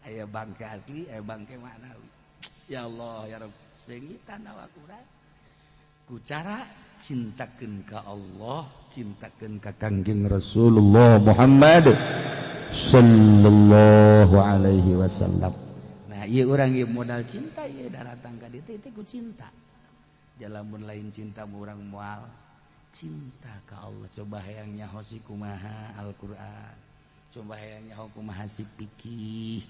Aya bangke asli, aya bangke maknawi. Ya Allah, ya Rabb, seungitan awak urang. Ku cara cintakeun ka Allah, cintakeun ka Kangjeng Rasulullah Muhammad sallallahu alaihi wasallam. Nah, ieu urang ieu modal cinta ieu daratang ka ditu teh ku cinta. Jalamun lain cinta urang moal cinta ka Allah. Coba hayang nyaho si kumaha Al-Qur'an. Coba hayang nyaho kumaha si fikih.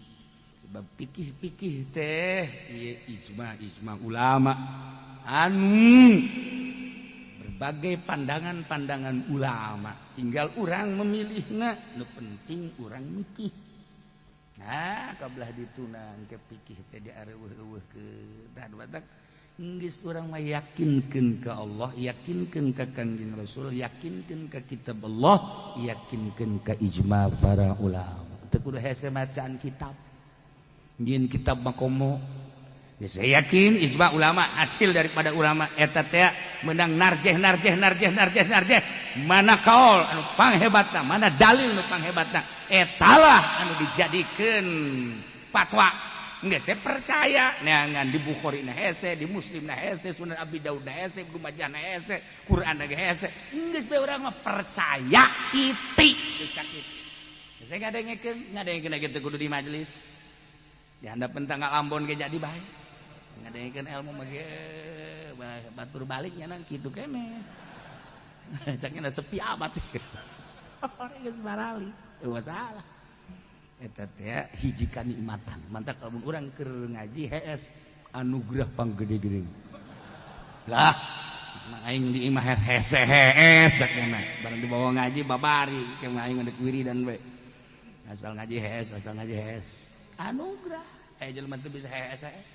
Sebab fikih-fikih teh ieu ijma-ijma ulama anu berbagai pandangan-pandangan ulama, tinggal urang memilihna, nu penting urang mikih. Nah, kabelah dituna engke pikih teh diareuweuh-euweuhkeun. Dan batak geus urang mah yakinkeun ka Allah, yakinkeun ka Kangjeng Rasul, yakinkeun ka kitab Allah, yakinkeun ka ijma para ulama. Teu kudu hese macaan kitab. Nyieun kitab mah komo. Ya, saya yakin ijma ulama hasil daripada ulama eta teh menang narjeh narjeh narjeh narjeh narjeh, mana kaul anu panghebatna, mana dalil nu panghebatna, etalah anu dijadikeun fatwa. Geus saya percaya neangan di Bukhari na hese, di Muslim na hese, Sunan Abi Daud na hese, Ibnu Majah na hese, Quran na hese, geus bae urang mah percaya titik geus sakit. Saya ngadengekeun ngadengekeun kitu kudu di majelis. Di handapeun tanggal Ambon ge jadi bae. Ngadengekeun ilmu mah ge batur balik nya nang kitu keneh. Caknya sepi amat. Orang geus barali. Eueuh salah. Eta teh hiji kanikmatan. Mantak lamun urang keur ngaji hees anugerah panggede-gede. Lah, aing di imah hese hees caknya. Barang dibawa ngaji babari ke aing ngadek wiridan we. Asal ngaji hees, asal ngaji hees. Anugerah. Jelema teu bisa hees hees.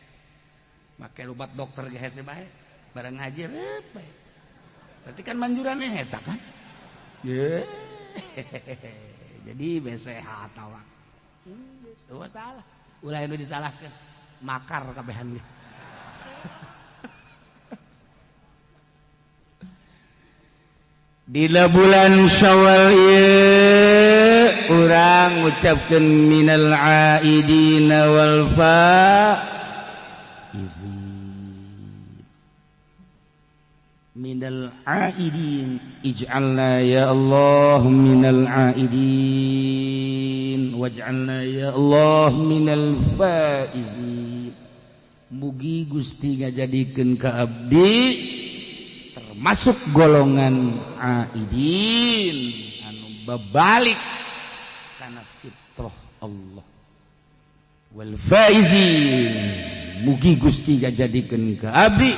Make obat dokter ge hese bae. Barang ngaji reup bae. Berarti kan manjurannya eta kan? Ye. Jadi be sehat awak. Eueuh salah. Ulah nu disalahkeun. Makar kabehan ge. Dina bulan Syawal ieu urang ngucapkeun minal aidina wal faizin. Minal aidin, ij'alna ya Allah minal aidin waj'alna ya Allah minal faizin. Mugi Gusti ngajadikeun ka abdi termasuk golongan aidin anu babalik kana fitrah Allah, wal faizin. Mugi Gusti ngajadikeun ka abdi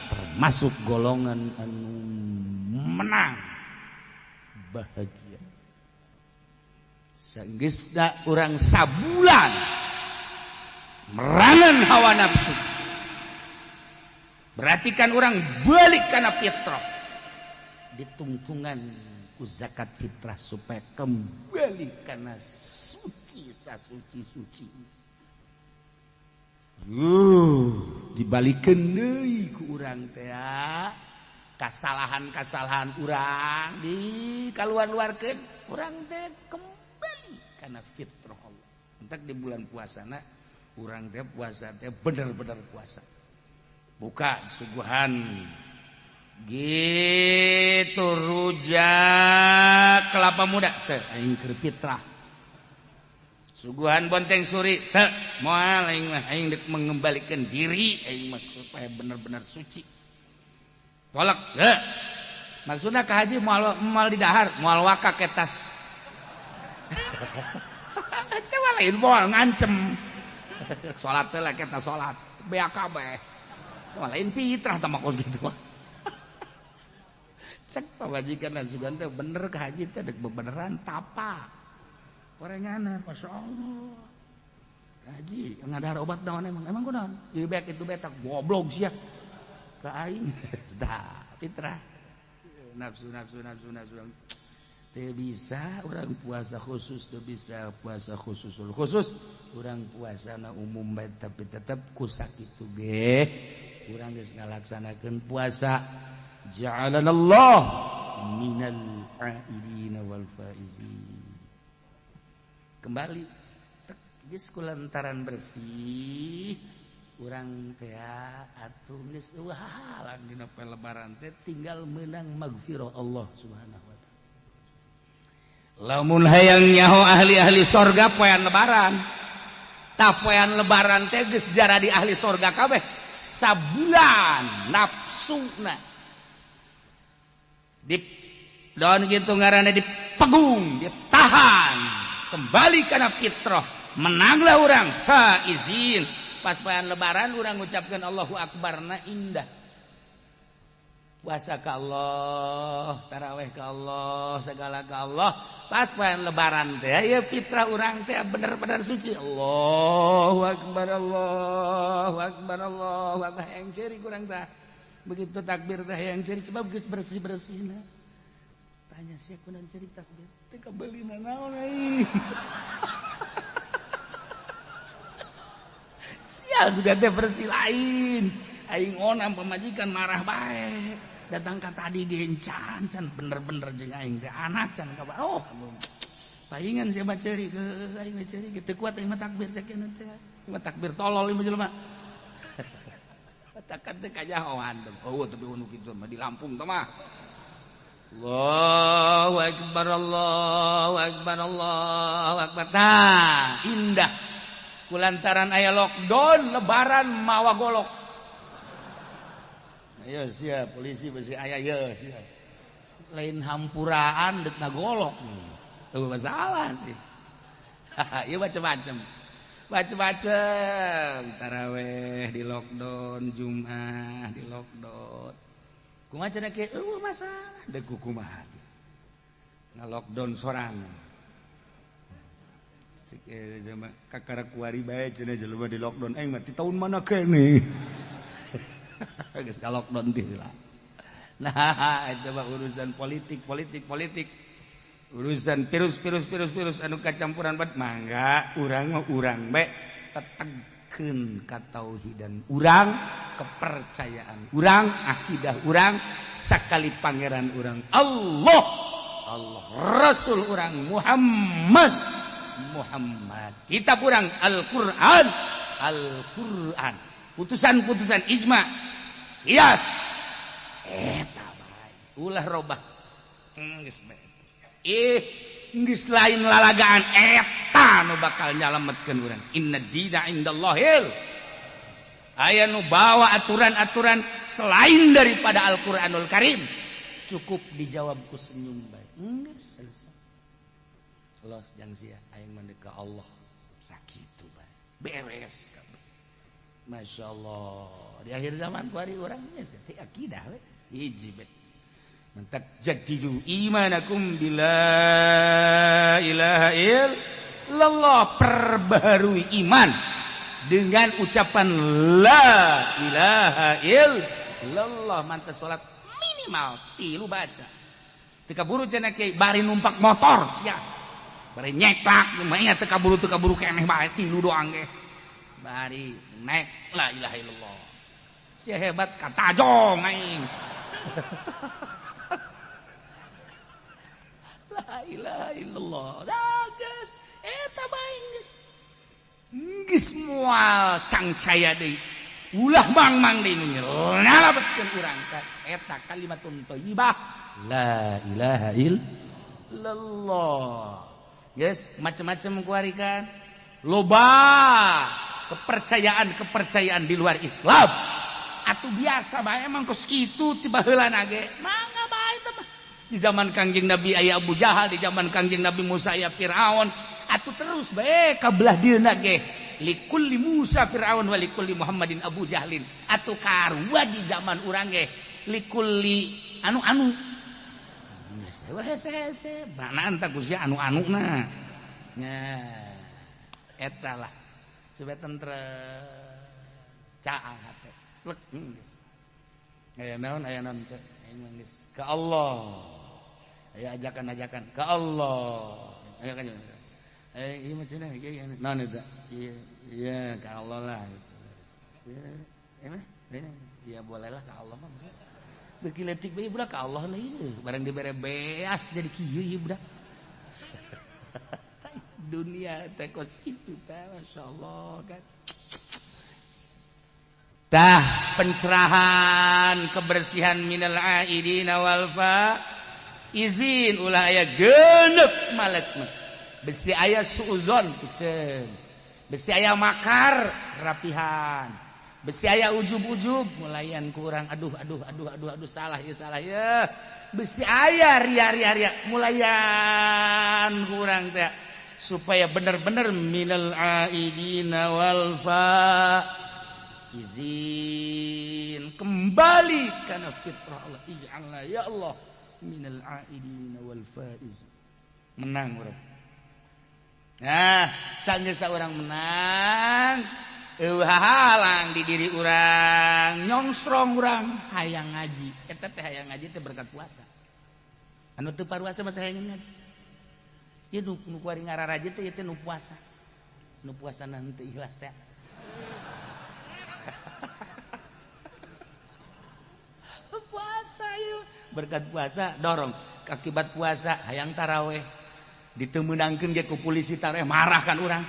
termasuk golongan anu menang bahagia. Sanggeusna urang sabulan merangan hawa nafsu, berarti kan orang balik kana fitrah, ditungtungan ku zakat fitrah supaya kembali kana suci sasuci-suci. Dibalikeun deui ku urang teh kasalahan-kasalahan urang di kaluar-luarkeun, urang teh kembali kana fitrah Allah. Entak di bulan puasana urang teh puasa teh bener-bener puasa. Buka suguhan gitu rujak kelapa muda teh aing keur fitrah. Suguhan bonteng suri teh moal aing mah, aing deuk mengembalikan diri aing mah supaya bener-bener suci. Tolak teh. Maksudna ka haji moal moal di dahar, moal waka ketas. Saya lain moal ngancem. Salat teh lah kita salat, BAKB. Lain fitrah tah kos kitu mah. Cek pamajikan dan sugan teh bener ka haji teh deuk bebeneran tapa. Orangana masyaallah. Haji ngadahar obat naon emang? Emang kunaon? Ieu bek itu betak goblok sia. Ka aing. Tah, fitrah. Nafsu nafsu nafsu nafsu. Teu bisa urang puasa khusus, teu bisa puasa khusus khusus. Urang puasana umum bae tapi tetep ku sakitu ge urang geus ngalaksanakeun puasa. Ja'alanallah minal aidina wal faizin. Kembali geus kulantaran bersih urang teh atuh geus eueuh halang dina poe lebaran teh tinggal meunang magfirah Allah Subhanahu wa taala. Lamun hayang nyaho ahli-ahli sorga poean lebaran. Tah poean lebaran teh geus jaradi ahli sorga kabeh sabulan nafsuna. Di daun kitu ngaranna dipegung, ditahan, kembali kana fitrah, menanglah urang faizin. Pas poean lebaran urang ngucapkeun Allahu Akbar na indah. Puasa ka Allah, taraweh ka Allah, segala ka Allah. Pas poean lebaran teh ya fitrah urang teh bener-bener suci. Allahu Akbar, Allahu Akbar, Allahu Akbar. Hayang ceurik urang teh. Begitu takbir teh hayang ceurik sebab geus bersih-bersihna. Tanya sia kunaon ceurik takbir? Teu kabeulina naon euy. Sial juga teh bersih lain. Aing onam pamajikan marah bae. Datang ka tadi gencan can bener-bener jeung aing teh anak can kabar. Oh, paingan sia mah ceurik aing mah ceurik teu kuat aing mah takbir teh keun teh. Mah takbir tolol ieu mah jelema. Takkan teh kajahoan. Oh, tapi anu kitu mah di Lampung teh mah. Allahu Akbar, Allahu Akbar, Allahu Akbar. Tah, indah. Kulantaran aya lockdown lebaran mawa golok. Ayo siap polisi besi aya ye siap. Lain hampuraan deuk ngagolok. Eueuh masalah sih. Ieu macem-macem. Macem-macem. Taraweh di lockdown, Jumat di lockdown. Kumaha cenah kieu eueuh masalah deuk kumaha. Nga-lockdown sorangan. Cek jelema kakara kuari bae cenah jelema di lockdown aing mah ti taun mana keneh. Geus ka lockdown teh lah. Nah, itu mah urusan politik, politik, politik. Urusan virus, virus, virus, virus anu kacampuran bat mangga urang mah urang bae tetegkeun katauhidan urang, kepercayaan urang, akidah urang, sakali pangeran urang Allah, Allah, Rasul urang Muhammad, Muhammad. Kitab urang Al-Qur'an, Al-Qur'an. Putusan-putusan ijma, kias. Eta bae ulah robah. Geus bae. Geus lain lalagaan eta nu bakal nyalametkeun urang. Inna dina indallahil. Aya nu bawa aturan-aturan selain daripada Al-Qur'anul Karim. Cukup dijawab ku senyum bae. Geus selesai. Los jang sia aing mah ka Allah. Sakitu bae. Beres kabeh. Masya Allah. Di akhir zaman kuari urang geus teh akidah we. Hiji bae. Mentak jadidu imanakum bila ilaha illallah, perbaharui iman dengan ucapan la ilaha illallah. Mantas salat minimal 3 baca. Teu kaburu cenah kiai bari numpak motor sia. Bari nyeklak lumayan teu kaburu keneh bae 3 doang ge. Bari naik la ilaha illallah. Sia hebat katajong aing. La ilaha illallah. Dah geus eta bae geus. Geus moal cangcaya deui. Ulah mang-mang deui nu nyalabetkeun urang ka eta kalimatun thayyibah la ilaha illallah. Geus macem-macem kuarikan. Loba kepercayaan-kepercayaan di luar Islam. Atuh biasa bae emang kos kitu ti baheulana ge. Mangga bae teh mah. Di zaman Kangjeng Nabi aya Abu Jahal, di zaman Kangjeng Nabi Musa aya Firaun. Atuh terus bae ka belah dieuna ge. Likulli Musa Firaun wa likulli Muhammadin Abu Jahlin. Atuh karua di zaman urang ge likulli anu-anu. Geus hese-hese, mana anta ku sia anu-anuna. Nya eta lah. Supaya tentrem caang hate. Plek geus. Aya naon teh aing mah geus ka Allah. Aya ajakan-ajakan ke Allah. Ayo kan. Ieu mah cenah ieu naon eta? Iya, iya ke Allah lah gitu. Iya, ya bolehlah ke Allah mah. Beuki leutik bae budak ke Allah lah ieu. Barang dibere beas jadi kieu ieu budak. Dunia teh kos kitu teh masyaallah kan. Tah pencerahan kebersihan minal aidina wal fa izin ulah aya genep malek mah. Besi aya suuzon piceun. Besi aya makar rapihan. Besi aya ujub-ujub mulayan kurang aduh aduh aduh aduh aduh salah ya salah ya. Besi aya ria ria ria mulayan kurang teh supaya bener-bener minal aidina wal fa izin kembali kana fitrah Allah ij'alna ya Allah minal aidina wal faiz. Menang urang. Nah, sanggeus urang menang, eueuh halang di diri urang, nyongsrong urang hayang ngaji. Eta teh hayang ngaji teh berkat puasa. Anu teu paruasa mah teh hayang ngaji. Ieu nu kuari ngararaji teh ieu teh nu puasa. Nu puasana henteu ikhlas teh. Puasa ieu berkat puasa dorong akibat puasa hayang taraweh. Ditemenangkeun ge ku polisi taraweh marah kan urang.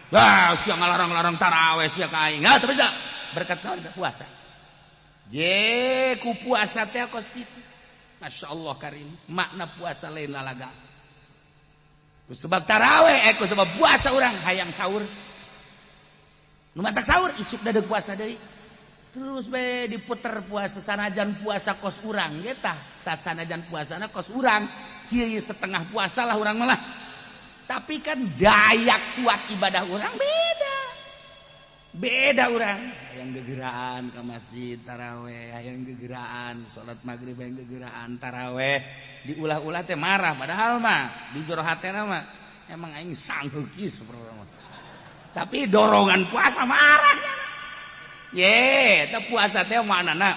Wah, sia ngalarang-larang taraweh sia ka aing. Teu bisa. Berkat naon puasa. Je ku puasa teh kos kitu. Masyaallah karim. Makna puasa lain lalaga. Ku sebab taraweh ku sebab puasa urang hayang sahur. Nu matak sahur isuk dadeuk puasa deui. Terus be diputer puasa sanajan puasa kos urang ge tah. Tah sanajan puasana kos urang. Kieu setengah puasa lah urang malah. Tapi kan daya kuat ibadah urang beda. Beda urang. Hayang gegeraan ke masjid taraweh, hayang gegeraan salat maghrib, hayang gegeraan taraweh. Diulah-ulah teh marah padahal mah di jero hatena mah emang aing sanggup kieu sapertona. Tapi dorongan puasa marah. Ye, teh puasa teh maknana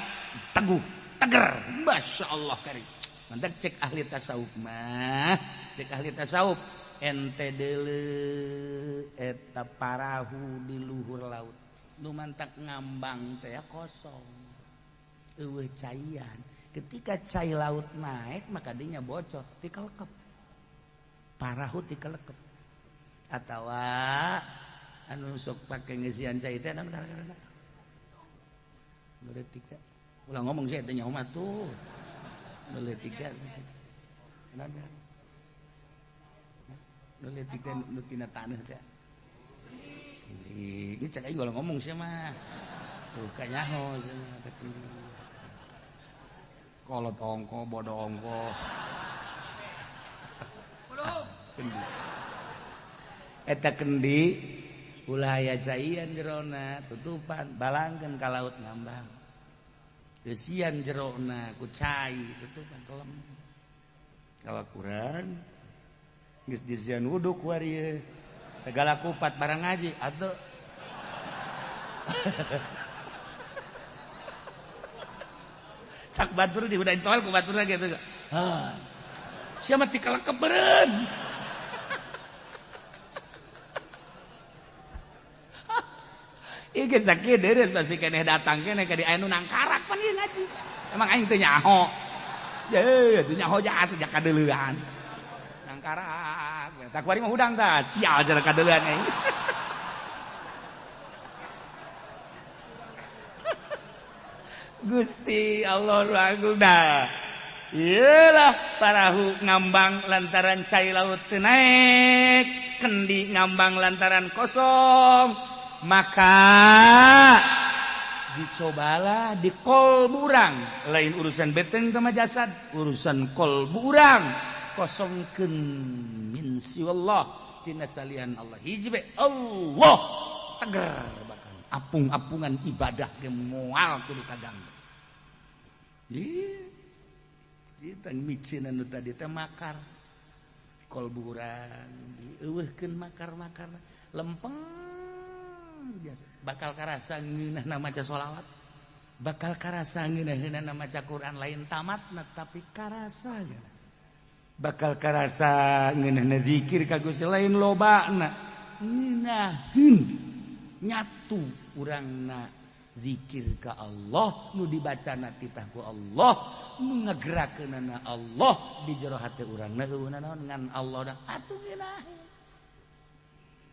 teguh, teger. Masyaallah karim. Mantap cek ahli tasawuf mah, cek ahli tasawuf ente deuleu eta parahu di luhur laut. Nu mantak ngambang teh kosong. Eueuh caian. Ketika cai laut naik maka dinya bocor, tikelekep. Parahu tikelekep. Atawa anu sok pake ngeusian cai teh anu gara-gara. Nu leutik teh. Ulah ngomong sih teh nyaho mah tuh. Nu leutik teh. Nu leutik teh nu tina taneuh teh. Ini cek aing ulah ngomong sia mah. Tuh kanyaho sia mah. Kolot ongko, bodoh ongko. Kendi. Eta kendi ulah aya caian jerona tutupan balangkeun ka laut ngambang. Eusian jerona ku cai tutupan kelem. Kawakuran geus disian wudu ku ari segala kupat barang ngaji atuh. Cak batur di udah tol ku batur lagi atuh. Hah. Sia mah tikalekep beureun. Ieu geus sakieu deureus pasti keneh datang keneh ka di aya nu nangkarak pan ieu ngaji. Emang aing teu nyaho. Ye, teu nyaho ja sejak kadeuleuan. Nangkarak. Tak kuari mah hudang tah, sial jara kadeuleuan aing. Gusti Allah agung dah. Iyalah parahu ngambang lantaran cai laut teu naek, kendi ngambang lantaran kosong. Maka dicobalah di kolbu urang, lain urusan beteng sama jasad, urusan kolbu urang kosongkeun min siwallah tina salian Allah hiji be Allah teger bahkan apung-apungan ibadah ge moal kudu kaganggu. Ieu kita micin anu tadi teh makar kolbu urang dieuweuhkeun makar-makar lempeng biasa bakal karasa ngeunahna maca sholawat, bakal karasa ngeunahna maca Quran, lain tamatna tapi karasa. Bakal karasa ngeunahna zikir ka Gusti lain lobana. Ngeunaheun nyatu urangna zikir ka Allah nu dibacana titah ku Allah nu ngagerakeunana Allah di jero hate urangna eueuh naon ngan Allah da atuh ngeunaheun.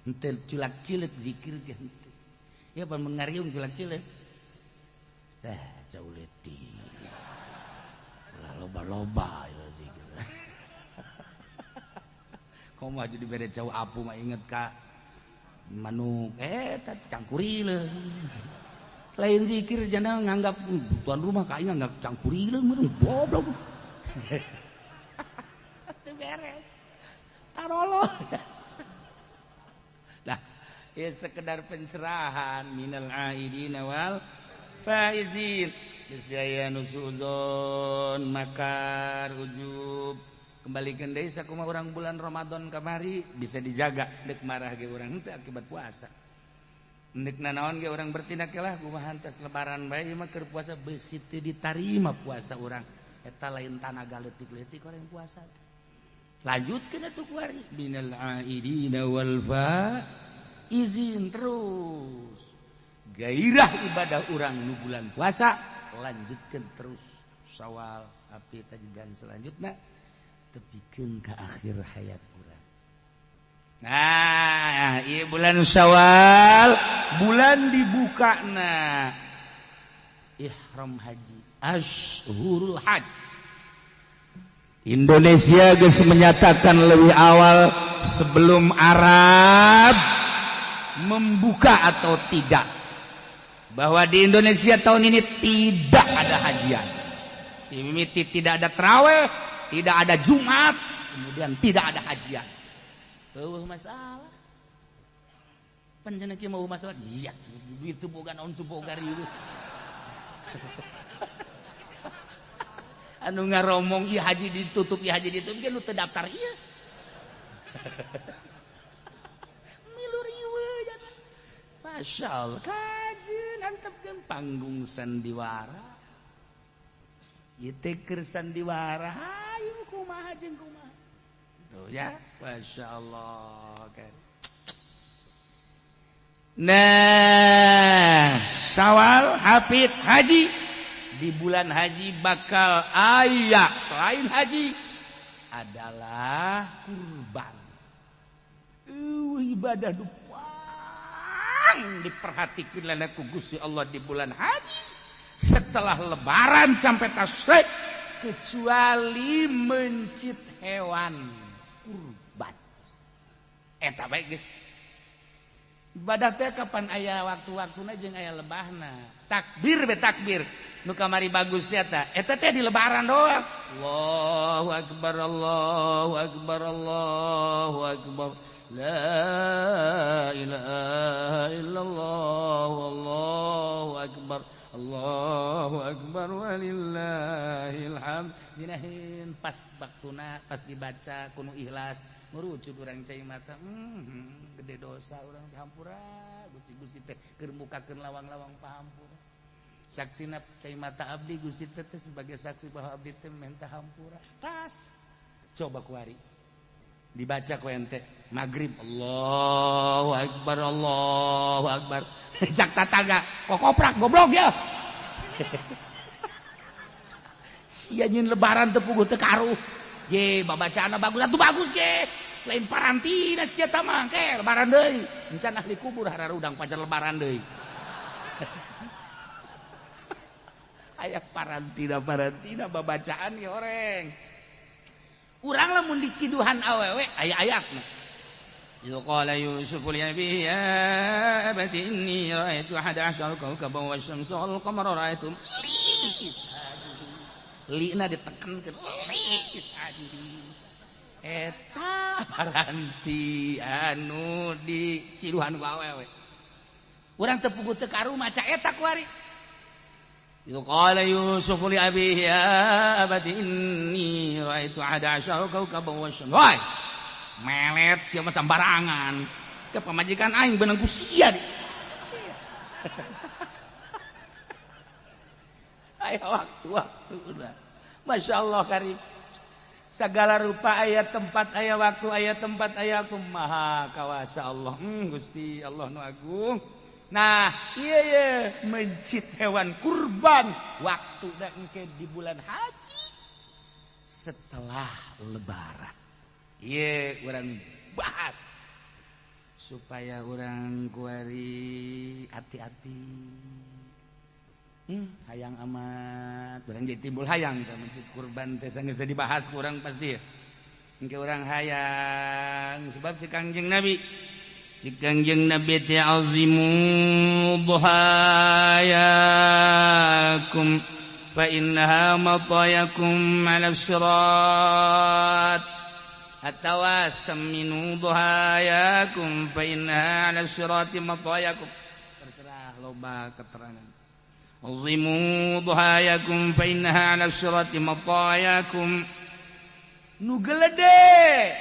Henteu culak-cileuk zikir ge henteu. Ya pan mengariung culak-cileuk. Jauh leutik. Ulah loba-loba ya zikir. Komo aja dibere jauh apu mah inget ka manuk eta cangkurileung. Lain zikir jana nganggap tuan rumah ka aing nganggap cangkurileung meureun goblok. Teu beres. Tarolo. Nah, ya sekedar pencerahan minal aidina wal faizin. Geus aya nu suuzon makar ujub. Kembalikan deui sakumaha urang bulan Ramadan kamari bisa dijaga deuk marah ge urang henteu akibat puasa. Deuk nanaon ge urang bertindak lah kumaha tas lebaran bae mah keur puasa beusi teu ditarima puasa urang. Eta lain tanaga leutik-leutik orang puasa. Lanjutkeun atuh kuari minal aidina wal faizin terus. Gairah ibadah urang nu bulan puasa lanjutkeun terus Syawal, api dan selanjutnya tepikeun ka akhir hayat urang. Nah, ieu bulan Syawal, bulan dibukana ihram haji, ashurul hajj. Indonesia geus menyatakan lebih awal sebelum Arab membuka atau tidak bahwa di Indonesia tahun ini tidak ada hajian. Mimiti tidak ada terawih, tidak ada Jumat, kemudian tidak ada hajian. Eueuh masalah. Panjenengan kieu mau masalah? Iya, itu boga naon tuh boga riweuh. Anu ngaromong ieu haji ditutup, ieu haji ditutup, ge nu teu daftar ieu. Milu riweuh jangan. Masyaallah, kajeun antepkeun panggung sandiwara. Ieu teh keur sandiwara, hayu kumaha jeung kumaha. Tuh ya, masyaallah kan. Nah, Syawal hafid haji. Di bulan haji bakal aya selain haji adalah kurban. Ibadah dupang diperhatikan lana ku Gusti Allah di bulan haji setelah lebaran sampai tasyrik kecuali mencit hewan kurban. Eta bae geus. Ibadah teh kapan aya waktu-waktuna jeung aya lebahna. Takbir be takbir. Nu kamari bagus teh eta. Eta teh di lebaran doang. Allahu akbar, Allahu akbar, Allahu akbar. La ilaha illallah, Allahu akbar. Allahu akbar walillahil hamd. Dinahin pas waktuna pas dibaca kuno ikhlas ngurucut urang cai mata. Gede dosa urang dihampura. Gusti-gusti teh keur mukakeun lawang-lawang pahampura. Saksina cai mata abdi Gusti teh sebagai saksi bahwa abdi teh minta hampura. Tas. Coba kuari. Dibaca ku ente maghrib Allahu akbar, Allahu akbar. Cak tatangga kokoprak goblok ya. Sia nyeun lebaran teu puguh teu karuh. Ye babacaanna bagus atuh bagus ge. Lain parantina sia tah mah ke lebaran deui. Encan ahli kubur hararudang pajar lebaran deui. Aya parantina babacaan ge oreng. Urang lamun diciduhan awewe aya ayatna. Idz qala Yusuf li abihi ya abati inni ra'aitu 11 kawkaban wasyamsa wal qamara ra'aitum li lina ditekankeun li sajidin. Eta paranti anu diciduhan ku awewe. Urang teu puguh teu karu maca eta kuari. Idz qala Yusuf li abihi ya abati inni ra'aitu 11 kawkaban wasyamsa. Woi, melet sia mah sambarangan. Ke pamajikan aing beunang ku sia. Aya waktu-waktu udah. Masya Allah karim. Segala rupa aya tempat aya waktu aya tempat aya aku maha kawasa Allah. Gusti Allah nu agung. Nah, iya iya mencit hewan kurban waktu dan engke di bulan haji setelah lebaran. Iya, urang bahas supaya urang kuari hati-hati. Hayang amat, urang jadi timbul hayang teh mencit kurban teh sanggeus dibahas kurang pasti ya. Engke urang hayang sebab si Kangjeng Nabi si Kangjeng Nabi teh azimu dhahayakum fa innaha matayakum 'ala sirat atawa saminu dhahayakum fa innaha 'ala sirati matayakum. Terserah loba keterangan. Azimu dhahayakum fa innaha 'ala sirati matayakum. Nu gelede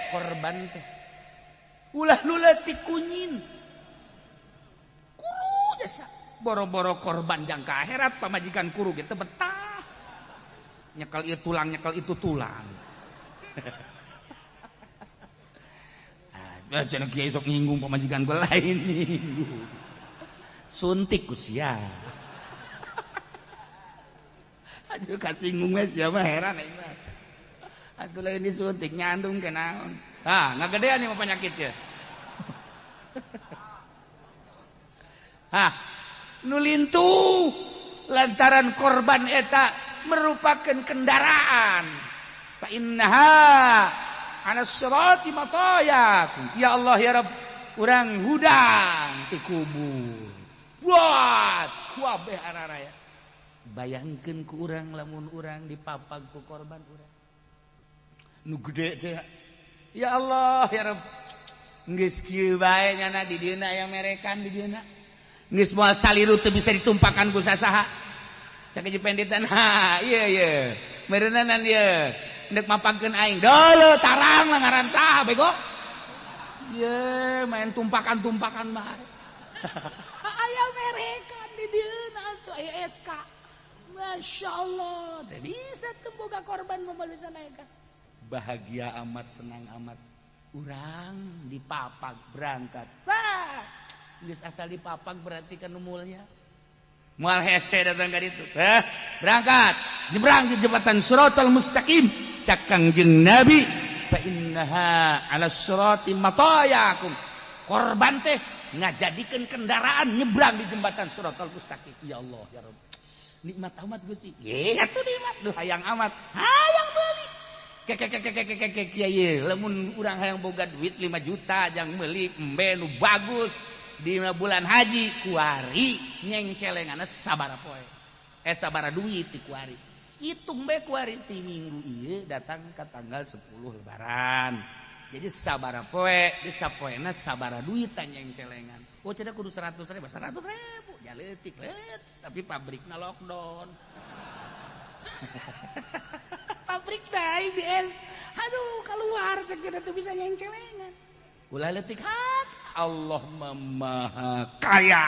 korban teh ulah nu leutik kunyin kuru jasa boro-boro korban jangka akhirat pamajikan kuru ge teu betah nyekel ieu tulang nyekel itu tulang. Ah cenah kiai sok nyinggung pamajikan gua lain nyinggung suntik ku sia. Aduh kasinggung we sia mah heran aing mah. Atuh lain disuntik nyandung ke naon. Ah, ngagedean ieu mah penyakit ya. Hah, nu lintuh lantaran korban eta merupakan kendaraan. Fa innaha 'ala sirati matayakum. Ya Allah ya Rabb, urang hudang ti kubur. Buat kuabeh araraya. Bayangkeun ku urang lamun urang dipapag ku korban urang. Nu gede teh. Ya Allah ya Rabb. Geus kieu bae nyana di dieuna aya merekan di dieuna. Geus moal saliru teu bisa ditumpakan ku sasaha. Cak jipenditan ha ieu ieu. Meureunanan ieu. Ndek mapagkeun aing. Deuleu tarang lah ngaran saha bego. Ieu main tumpakan-tumpakan bae. Aya merekan di dieuna atuh aya SK. Masya Allah, teu bisa teu boga korban moal bisa naekan. Bahagia amat, senang amat. Urang dipapag berangkat. Tah, geus asal dipapag berarti kan mulya. Moal hese datang ka ditu. Berangkat, nyebrang di jembatan Siratal Mustaqim. Cak Kangjeng Nabi, fa innaha 'ala sirati matayakum. Korban teh ngajadikeun kendaraan nyebrang di jembatan Siratal Mustaqim. Ya Allah, ya Rabb. Nikmat amat Gusti. Ye, atuh nikmat. Duh hayang amat. Hayang meuli. Kekekekekekek kiai lamun urang hayang boga duit 5 juta jang meuli embe nu bagus di bulan haji kuari nyengcelenganna sabaraha poe. Sabaraha duit di kuari. Hitung bae kuari ti minggu ieu datang ka tanggal 10 lebaran. Jadi sabaraha poe, di sapoena sabaraha duit nyengcelengan. Oh cenah kudu 100 ribu, 100 ribu. Ya leutik leutik, tapi pabrikna lockdown. Pabrik dah IBS. Aduh keluar cek teu bisa nyengcelengan. Ulah leutik hat, Allah Maha Kaya.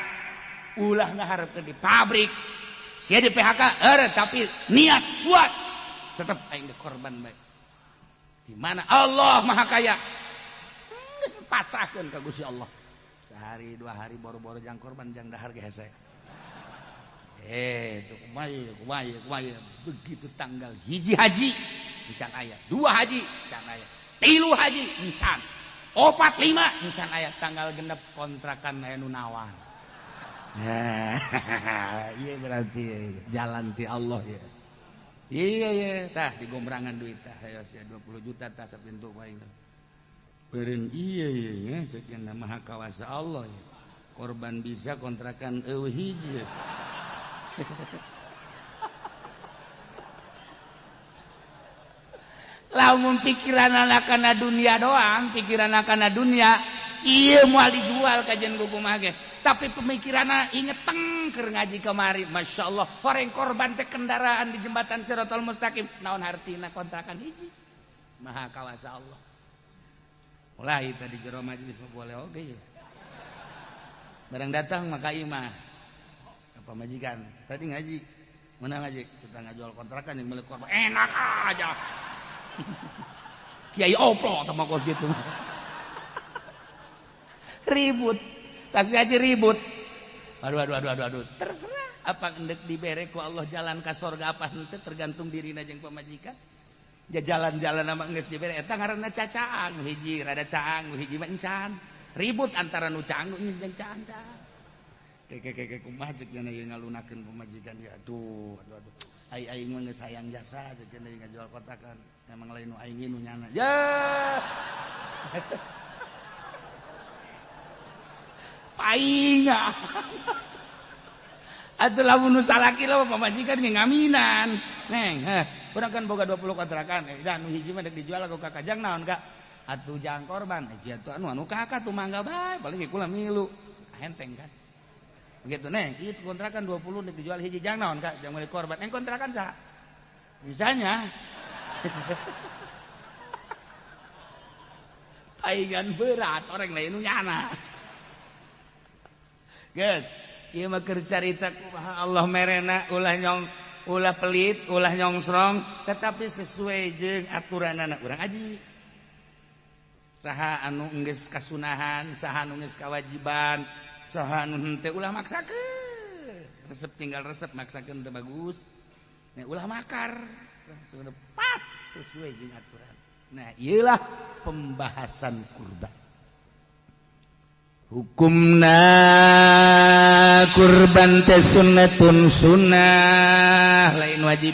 Ulah ngaharepkeun di pabrik. Sia di PHK, tapi niat kuat. Tetep aing di korban bae. Di mana Allah Maha Kaya. Geus pasrahkeun ka Gusti Allah. Sehari dua hari boro-boro jang korban jang dahar ge hese. Tuh kumaha begitu tanggal 1 haji encan aya, 2 haji encan aya, 3 haji encan, 4 5 encan aya, tanggal genep kontrakan aya nu nawar. Iya berarti jalan ti Allah ya. Iya iya tah digombrangan duit tah ayo sia 20 juta tah sapintu paing. Beureun iya iya sekian maha kawasa Allah ya. Korban bisa kontrakan eueuh hiji. Lamun pikiran anak-anak dunia doang, pikiran anak-anak dunia iya moal dijual kajian kumaha ge. Tapi pemikiranna inget teng keur ngaji kemari, Masya Allah, horeng korban teh kendaraan di jembatan Siratal Mustaqim, naon hartina kontrakan hiji. Maha kawasa Allah. Mulai tadi jero majelis mah boleh oge ya. Barang datang maka imah. Apa majikan? Tadi ngaji. Mana ngaji? Kita ngajual kontrakan yang milik korban. Enak aja. Kiai oplo tah mah kos kitu. Ribut. Tas ngaji ribut. Aduh aduh aduh aduh aduh. Terserah apa endek dibere ku Allah jalan ka sorga apa henteu tergantung dirina jeung pamajikan. Ja jalan-jalan nama geus dibere eta ngaranna cacaang, hiji rada caang, hiji mah encan. Ribut antara nu caang jeung caang-caang. Keke kumaha ceuk cenah ieu ngalunakeun pamajikan ya aduh aduh aduh. Ai aing mah geus hayang jasa ceuk cenah ngajual kotakan. Emang lain nu aing nu nyana. Ya. Painga. Atuh lamun nu salaki lah pamajikan ge ngaminan. Neng, heh, urang kan boga 20 kontrakan. Eh, dah nu hiji mah deuk dijual ku kakak jang naon ka? Atuh jang korban. Eh, atuh anu anu kakak tuh mangga bae, paling ge kula milu. Henteng kan. Begitu neng, itu kontrakan 20 deuk dijual hiji jang naon ka? Jang meuli korban. Eng kontrakan saha? Misalnya. Paingan berat orang lain nu nyana. Geus, ieu mah keur carita kumaha Allah merena ulah nyong ulah pelit, ulah nyongsrong, tetapi sesuai jeung aturanana urang aji. Saha anu geus kasunahan, saha anu geus kawajiban, saha anu henteu ulah maksakeun. Resep tinggal resep maksakeun teu bagus. Nah, ulah makar. Sudah pas sesuai jeung aturan. Nah, ieulah pembahasan kurban. Hukumna kurban teh sunnatun sunnah lain wajib.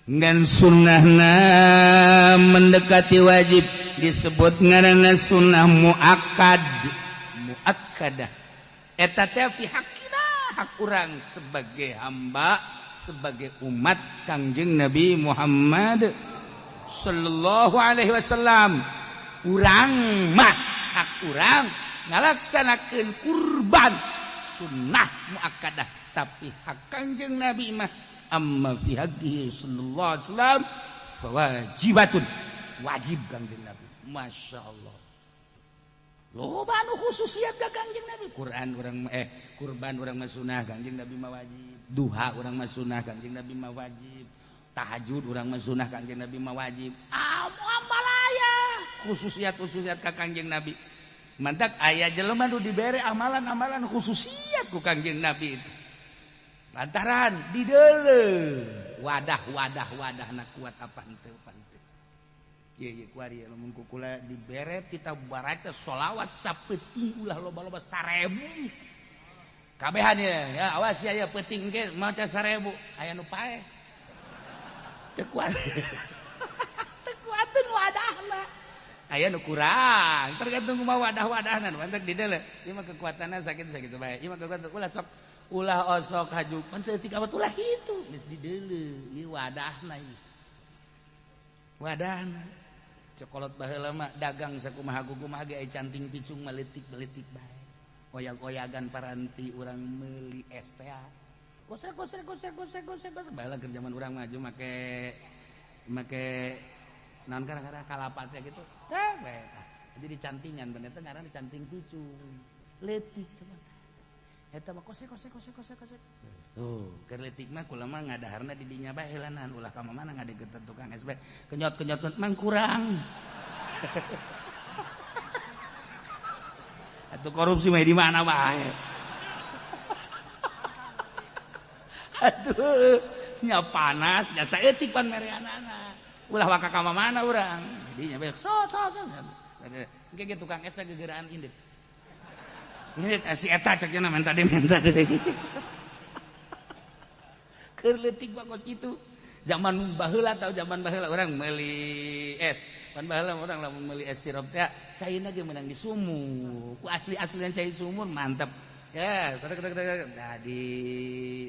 Ngan sunnahna mendekati wajib disebut ngaranna sunnah muakkad. Muakkadah. Eta teh fi haqqina, hak urang sebagai hamba, sebagai umat Kangjeng Nabi Muhammad sallallahu alaihi wasallam. Urang mah hak urang ngalaksanakeun kurban sunnah muakkadah, tapi hak Kangjeng Nabi mah amma fi haqqihi sallallahu alaihi wasallam fawajibatun, wajib Kangjeng Nabi. Masya Allah, loba anu khususiat ka Kangjeng Nabi. Quran urang kurban urang mah sunnah, Kangjeng Nabi mah wajib. Duha urang mah sunnah, Kangjeng Nabi mah wajib. Tahajud urang mah sunnah, Kangjeng Nabi mah wajib. Amalaya khususiat-khususiat ka Kangjeng Nabi. Mantak aya jelema nu dibere amalan-amalan khususiat ku Kangjeng Nabi itu. Lantaran dideuleu wadah-wadah wadahna kuat apa henteu apa henteu. Ieu ieu kuari lamun ku kula dibere kita baraca sholawat sapeuting ulah loba-loba 1000. Kabehan ya, ya awas ya ya peuting ge maca 1000 aya nu paeh. Teu kuat. Teu kuateun wadahna. Aya nu kurang, tergantung kumaha wadah-wadahna. Mantak dideuleu, ieu mah kekuatanna sakitu sakitu bae. Ieu mah kekuatan ulah sok ulah osok haju pan saeutik awet ulah kitu. Geus dideuleu, ieu wadahna ieu. Wadahna. Cokolot baheula mah dagang sakumaha kumaha ge aya canting picung mah leutik-leutik bae. Oyag-oyagan paranti urang meuli es teh. Gosek gosek gosek gosek gosek gosek baheula keur zaman urang maju make make naon karang-karang kalapa teh gitu. Teh bae. Jadi dicantingan bener teh ngaranna canting picung. Leutik teh. Eta mah kosek kosek kosek kosek kosek. Tuh, keur leutik mah kula mah ngadaharna di dinya bae heulanan ulah ka mana ngadeukeutan tukang es bae. Kenyot-kenyot mang kurang. Atuh korupsi mah di mana bae. Atuh nya panas nya saeutik pan mereanana. Ulah waka ka mana urang. Jadi nya bae so so so. Engke ge tukang es teh gegeraan indit. Ini si eta cek cenah minta deui. Keur leutik mah kos kitu. Zaman baheula atau zaman baheula urang meuli es. Pan baheula urang lamun meuli es sirup teh caina ge meunang di sumur. Ku asli-aslian cai sumur mantep. Ya, nah di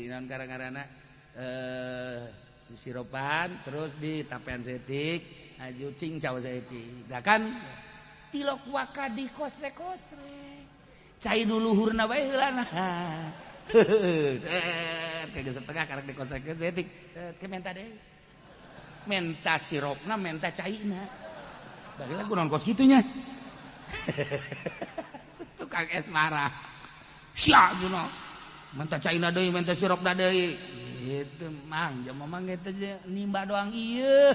naon karang-karana di sirupan terus di tapean setik, aju cincau setik. Da kan tilok waka di kosre-kosre. Cai nu luhurna bae heulana. Kayak setengah karek dikosrekeun setik. Ke menta deui. Menta sirupna, menta caina. Baheula kunaon kos kitu nya. Tukang es marah. Sia cenah. Menta caina deui, menta sirupna deui. Gitu mang, jam mamang eta nimba doang ieu.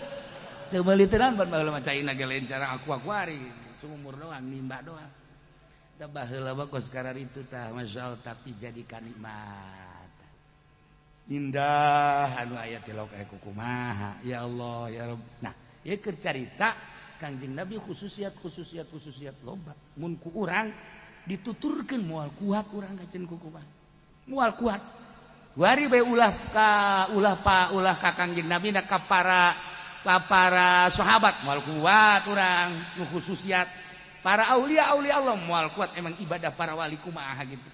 Teu meuli teh naon, baheula mah caina ge lain cara aku kuari, sumur doang, nimba doang. Tah, baheula mah kos itu tah, masyaallah, tapi jadi kanikmat indah anu aya tilok aya kumaha, ya Allah, ya Rabb. Nah, ieu keur carita Kangjeng Nabi, khususiat, khususiat, khususiat loba. Mun ku urang dituturkeun moal kuat urang kaceun ku kumaha, moal kuat. Wari bae ulah ka ulah pa ulah ka Kangjeng Nabi na ka para sahabat moal kuat urang. Nu khususiat para aulia, aulia Allah moal kuat. Emang ibadah para wali kumaha gitu.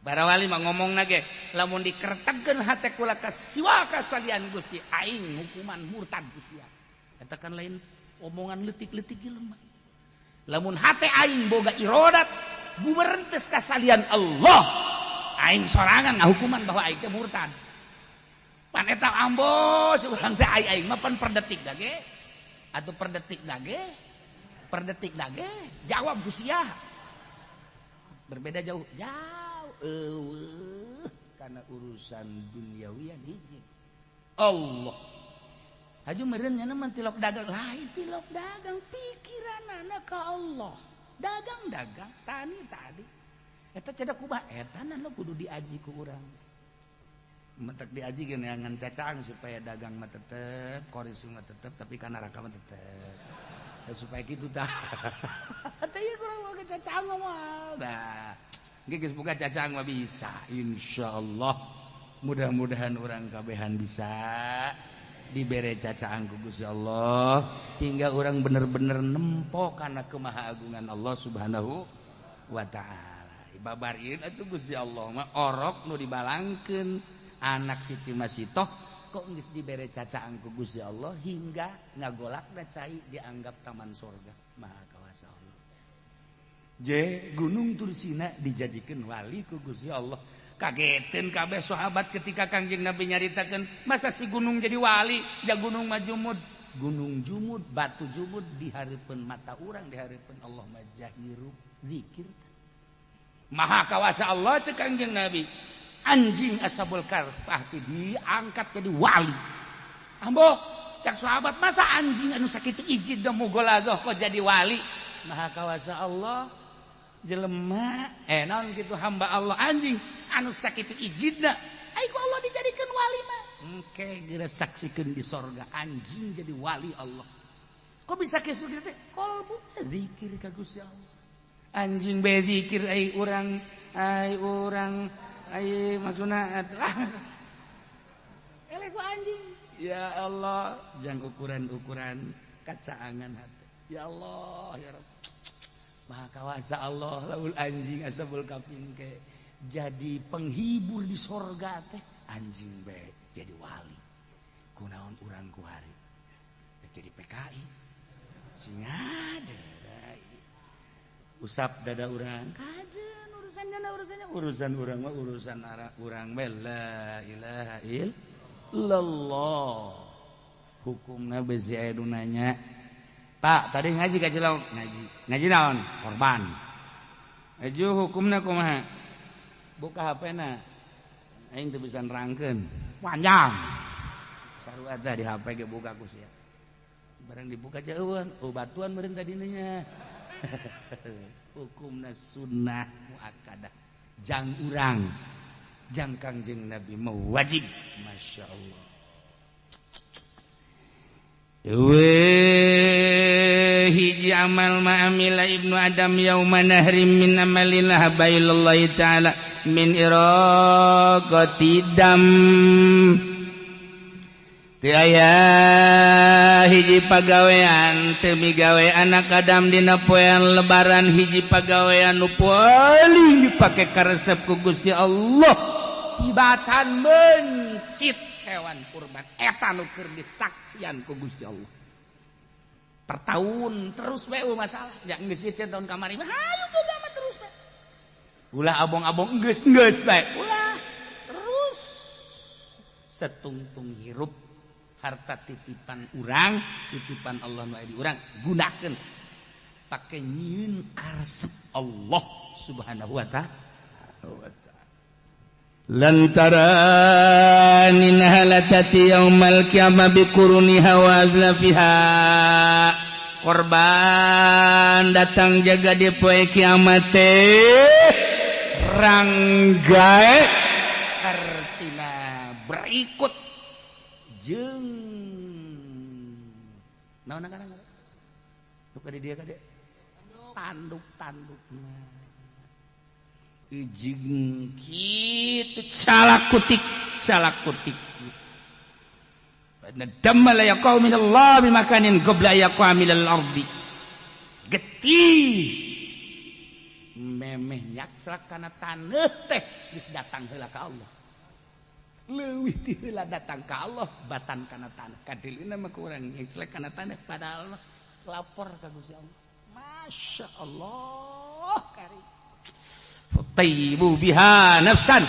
Para wali mah ngomong ge lamun dikertegkeun hate kula ka siwa ka salian Gusti, aing hukuman murtad Gusti. Eta kan lain omongan leutik-leutik jelema. Lamun hate aing boga irodat guberentes ka salian Allah, aing sorangan ngahukuman bahwa aing teh murtad. Pan eta ambo urang teh, aing aing mah pan per detik dage atau per detik dage, per detik dage jawab Gusti berbeda jauh jauh eueuh, karena urusan duniawian hiji Allah. Haju meureun nya mah tilok dagang, lain tilok dagang, pikiranana ka Allah. Dagang-dagang, tani tadi eta cedak kumaha, eta nu kudu diaji ku urang. Mentek diaji ge neangan cacang supaya dagang mah tetep, koris mah tetep, tapi kana neraka mah tetep ya, supaya gitu tah. Teh ieu kurang boga cacang mah. Nah, geus boga cacang mah bisa, insyaallah. Mudah-mudahan urang kabehan bisa dibere cacaan ku Gusti Allah hingga orang bener-bener nempo karena kemahaagungan Allah Subhanahu wa Ta'ala. Babar ieu atuh Gusti Allah mah orok nu dibalangkeun anak Siti Masitoh kok geus dibere cacaan ku Gusti Allah hingga ngagolakna cai dianggap taman sorga. Maha kawasa Allah. Je Gunung Tursina dijadikan wali ku Gusti Allah. Kagetin kabeh sahabat ketika Kangjeng Nabi nyaritakeun, masa si gunung jadi wali? Ya gunung mah jumud, gunung jumud, batu jumud, di hareupeun mata urang, di hareupeun Allah mah jahiru zikir. Maha kawasa Allah, cek Kangjeng Nabi, anjing Ashabul Kahfi diangkat jadi wali. Ambo, cek sahabat, masa anjing anu sakit izin dan mugolazoh kok jadi wali? Maha kawasa Allah, jelema eh naon gitu, hamba Allah anjing anu sakit izinna ai ku Allah dijadikan wali mah. Engke geura saksikeun di sorga anjing jadi wali Allah. Kok bisa kitu teh? Kolbu zikir ka Gusti Allah. Anjing bae zikir, ai urang, ai urang, ai maksudna eleh ku anjing. Ya Allah, jangan ukuran-ukuran kacaangan hati. Ya Allah, ya Rabb. Maha kawasa Allah, laul anjing Ashabul Kahfi ke jadi penghibur di sorga teh, anjing bae jadi wali, kunaon urang kuari jadi PKI sing ada usap dada urang kajen. Urusannya urusannya urusan urang mah, urusan arah urang bae, la ilaha illallah. Hukumna besi aya nanya, "Pak, tadi ngaji ka Cilok?" "Ngaji." "Ngaji naon?" "Korban." "Aju hukumna kumaha?" Buka HP na. Aing teu bisa nerangkeun. Panjang. Sarua teh di HP ge buka ku sia. Barang dibuka jauhan, oh batuan meureun tadi nya. Hukumna sunnah muakkadah. Jang urang, jang Kangjeng Nabi mau wajib. Masya Allah. Weh, hiji amal ma'amila ibnu Adam yauma nahrim min amalin ahabba ilallahi ta'ala min iraqati dam. Teu aya hiji pagawean teu migawe anak Adam dina poean lebaran, hiji pagawean nu paling dipake karesep ku Gusti Allah tibatan mencit hewan kurban. Eta nu keur disaksian ku Gusti Allah per tahun terus we masalah ya. Geus ieu tahun kamari mah hayu boga mah terus we, ulah abong-abong, geus geus bae, ulah terus setungtung hirup. Harta titipan urang, titipan Allah nu aya di urang, gunakeun pake nyieun karesep Allah Subhanahu wa Ta'ala. Lantaran innaha lata'ti yaumal qiyamah biquruniha wa azlafiha. Korban datang jaga di poe kiamat teh ranggae, artina berikut jeung naon ngaranna nu ka di dieu, ka tanduk-tanduk jeung kitu, calak kutik calak kutik. Damma la yaqau min Allah bi makanin qabla yaqa min al-ardi. Getih memeh nyakslak kana taneuh teh geus datang heula ka Allah, leuwih ti heula datang ka Allah batan kana taneuh. Kadeulina mah kurang nyakslak kana taneuh, padahal mah lapor ka Gusti Allah. Masya Allah, karim. Fatayyibu biha nafsan,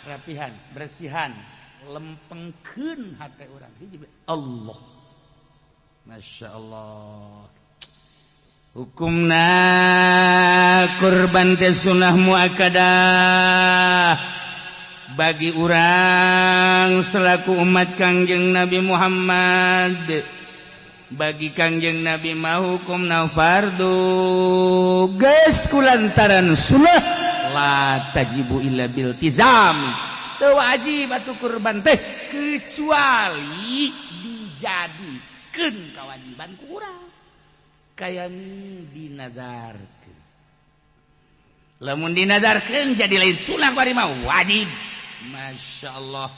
rapihan, bersihan, lempengkeun hati urang hiji Allah. Masya Allah. Hukumna kurban teh sunah muakkadah bagi urang selaku umat Kangjeng Nabi Muhammad. Bagi Kangjeng Nabi mah hukumna fardu. Geus kulantaran sunnah, la tajibu illa biltizam. Teu wajib atuh kurban teh kecuali dijadikeun kewajiban ku urang, kaya dinazarkeun. Lamun dinazarkeun jadi lain sunah, bari mah wajib. Masya Allah.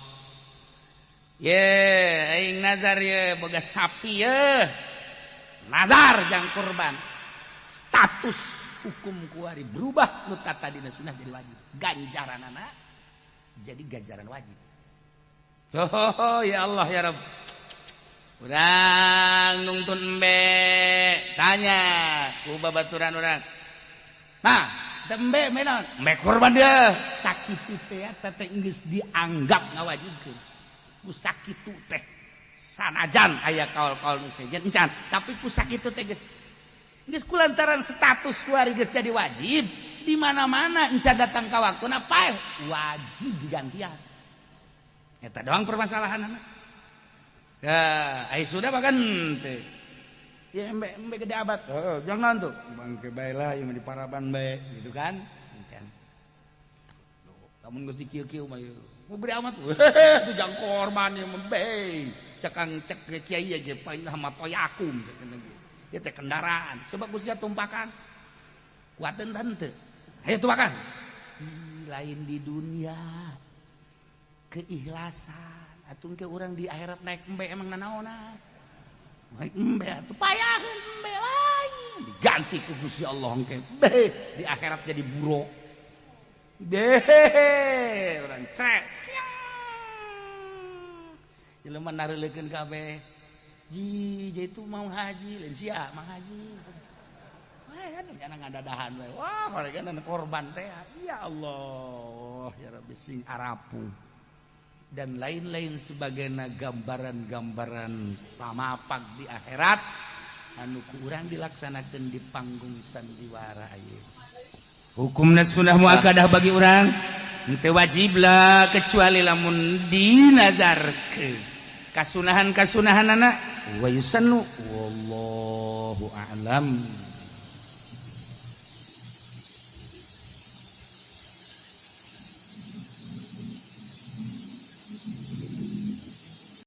Ye, aing nazar ye boga sapi ye, nazar jang kurban. Status hukum kuari berubah, nu tadina sunah jadi wajib, ganjaran anak jadi ganjaran wajib. Oh ya Allah, ya Rabb. Urang nungtun embe, tanya ku babaturan urang, nah embe menon embe kurban dia sakitu teh, teh geus dianggap ngawajibkeun ku sakitu teh. Sanajan aya kaul-kaul nu sejen encan, tapi ku sakitu teh geus geus kulantaran status kuari geus jadi wajib di mana-mana. Encan datang ka waktuna, paeh wajib digantian. Eta doang permasalahan anak ya. Ai sudah bahkan teh ya, embe embe gede abat. Oh, jangan tuh bangke bae lah, ieu mah di paraban bae gitu kan. Encan lamun geus dikieu-kieu mah mau beri amat tuh jang korban ya, membe cekang cek kiai aja paling sama toyakum cek ya teh kendaraan. Coba Gusti tumpakan, kuateun teu? Ayo tumpakan. Lain di dunia keikhlasan atuh ke urang di akhirat naik embe emang nanaona naik embe atuh payaheun embe lain diganti ku Gusti Allah engke be di akhirat jadi buruk deh urang cres jelema nareulekeun kabeh. Ji itu mau haji lain sia mang haji. Wah kan jangan ngadadahan we. Wah, mereka korban teh. Ya Allah, ya Rabbi, sing arapu dan lain-lain sebagainya, gambaran-gambaran pamapak di akhirat anu ku urang dilaksanakan di panggung sandiwara ieu. Hukumna sunnah muakkadah bagi urang, henteu wajib lah kecuali lamun dinazarkeun. Kasunahan-kasunahan anak wa yusannu, wallahu a'lam.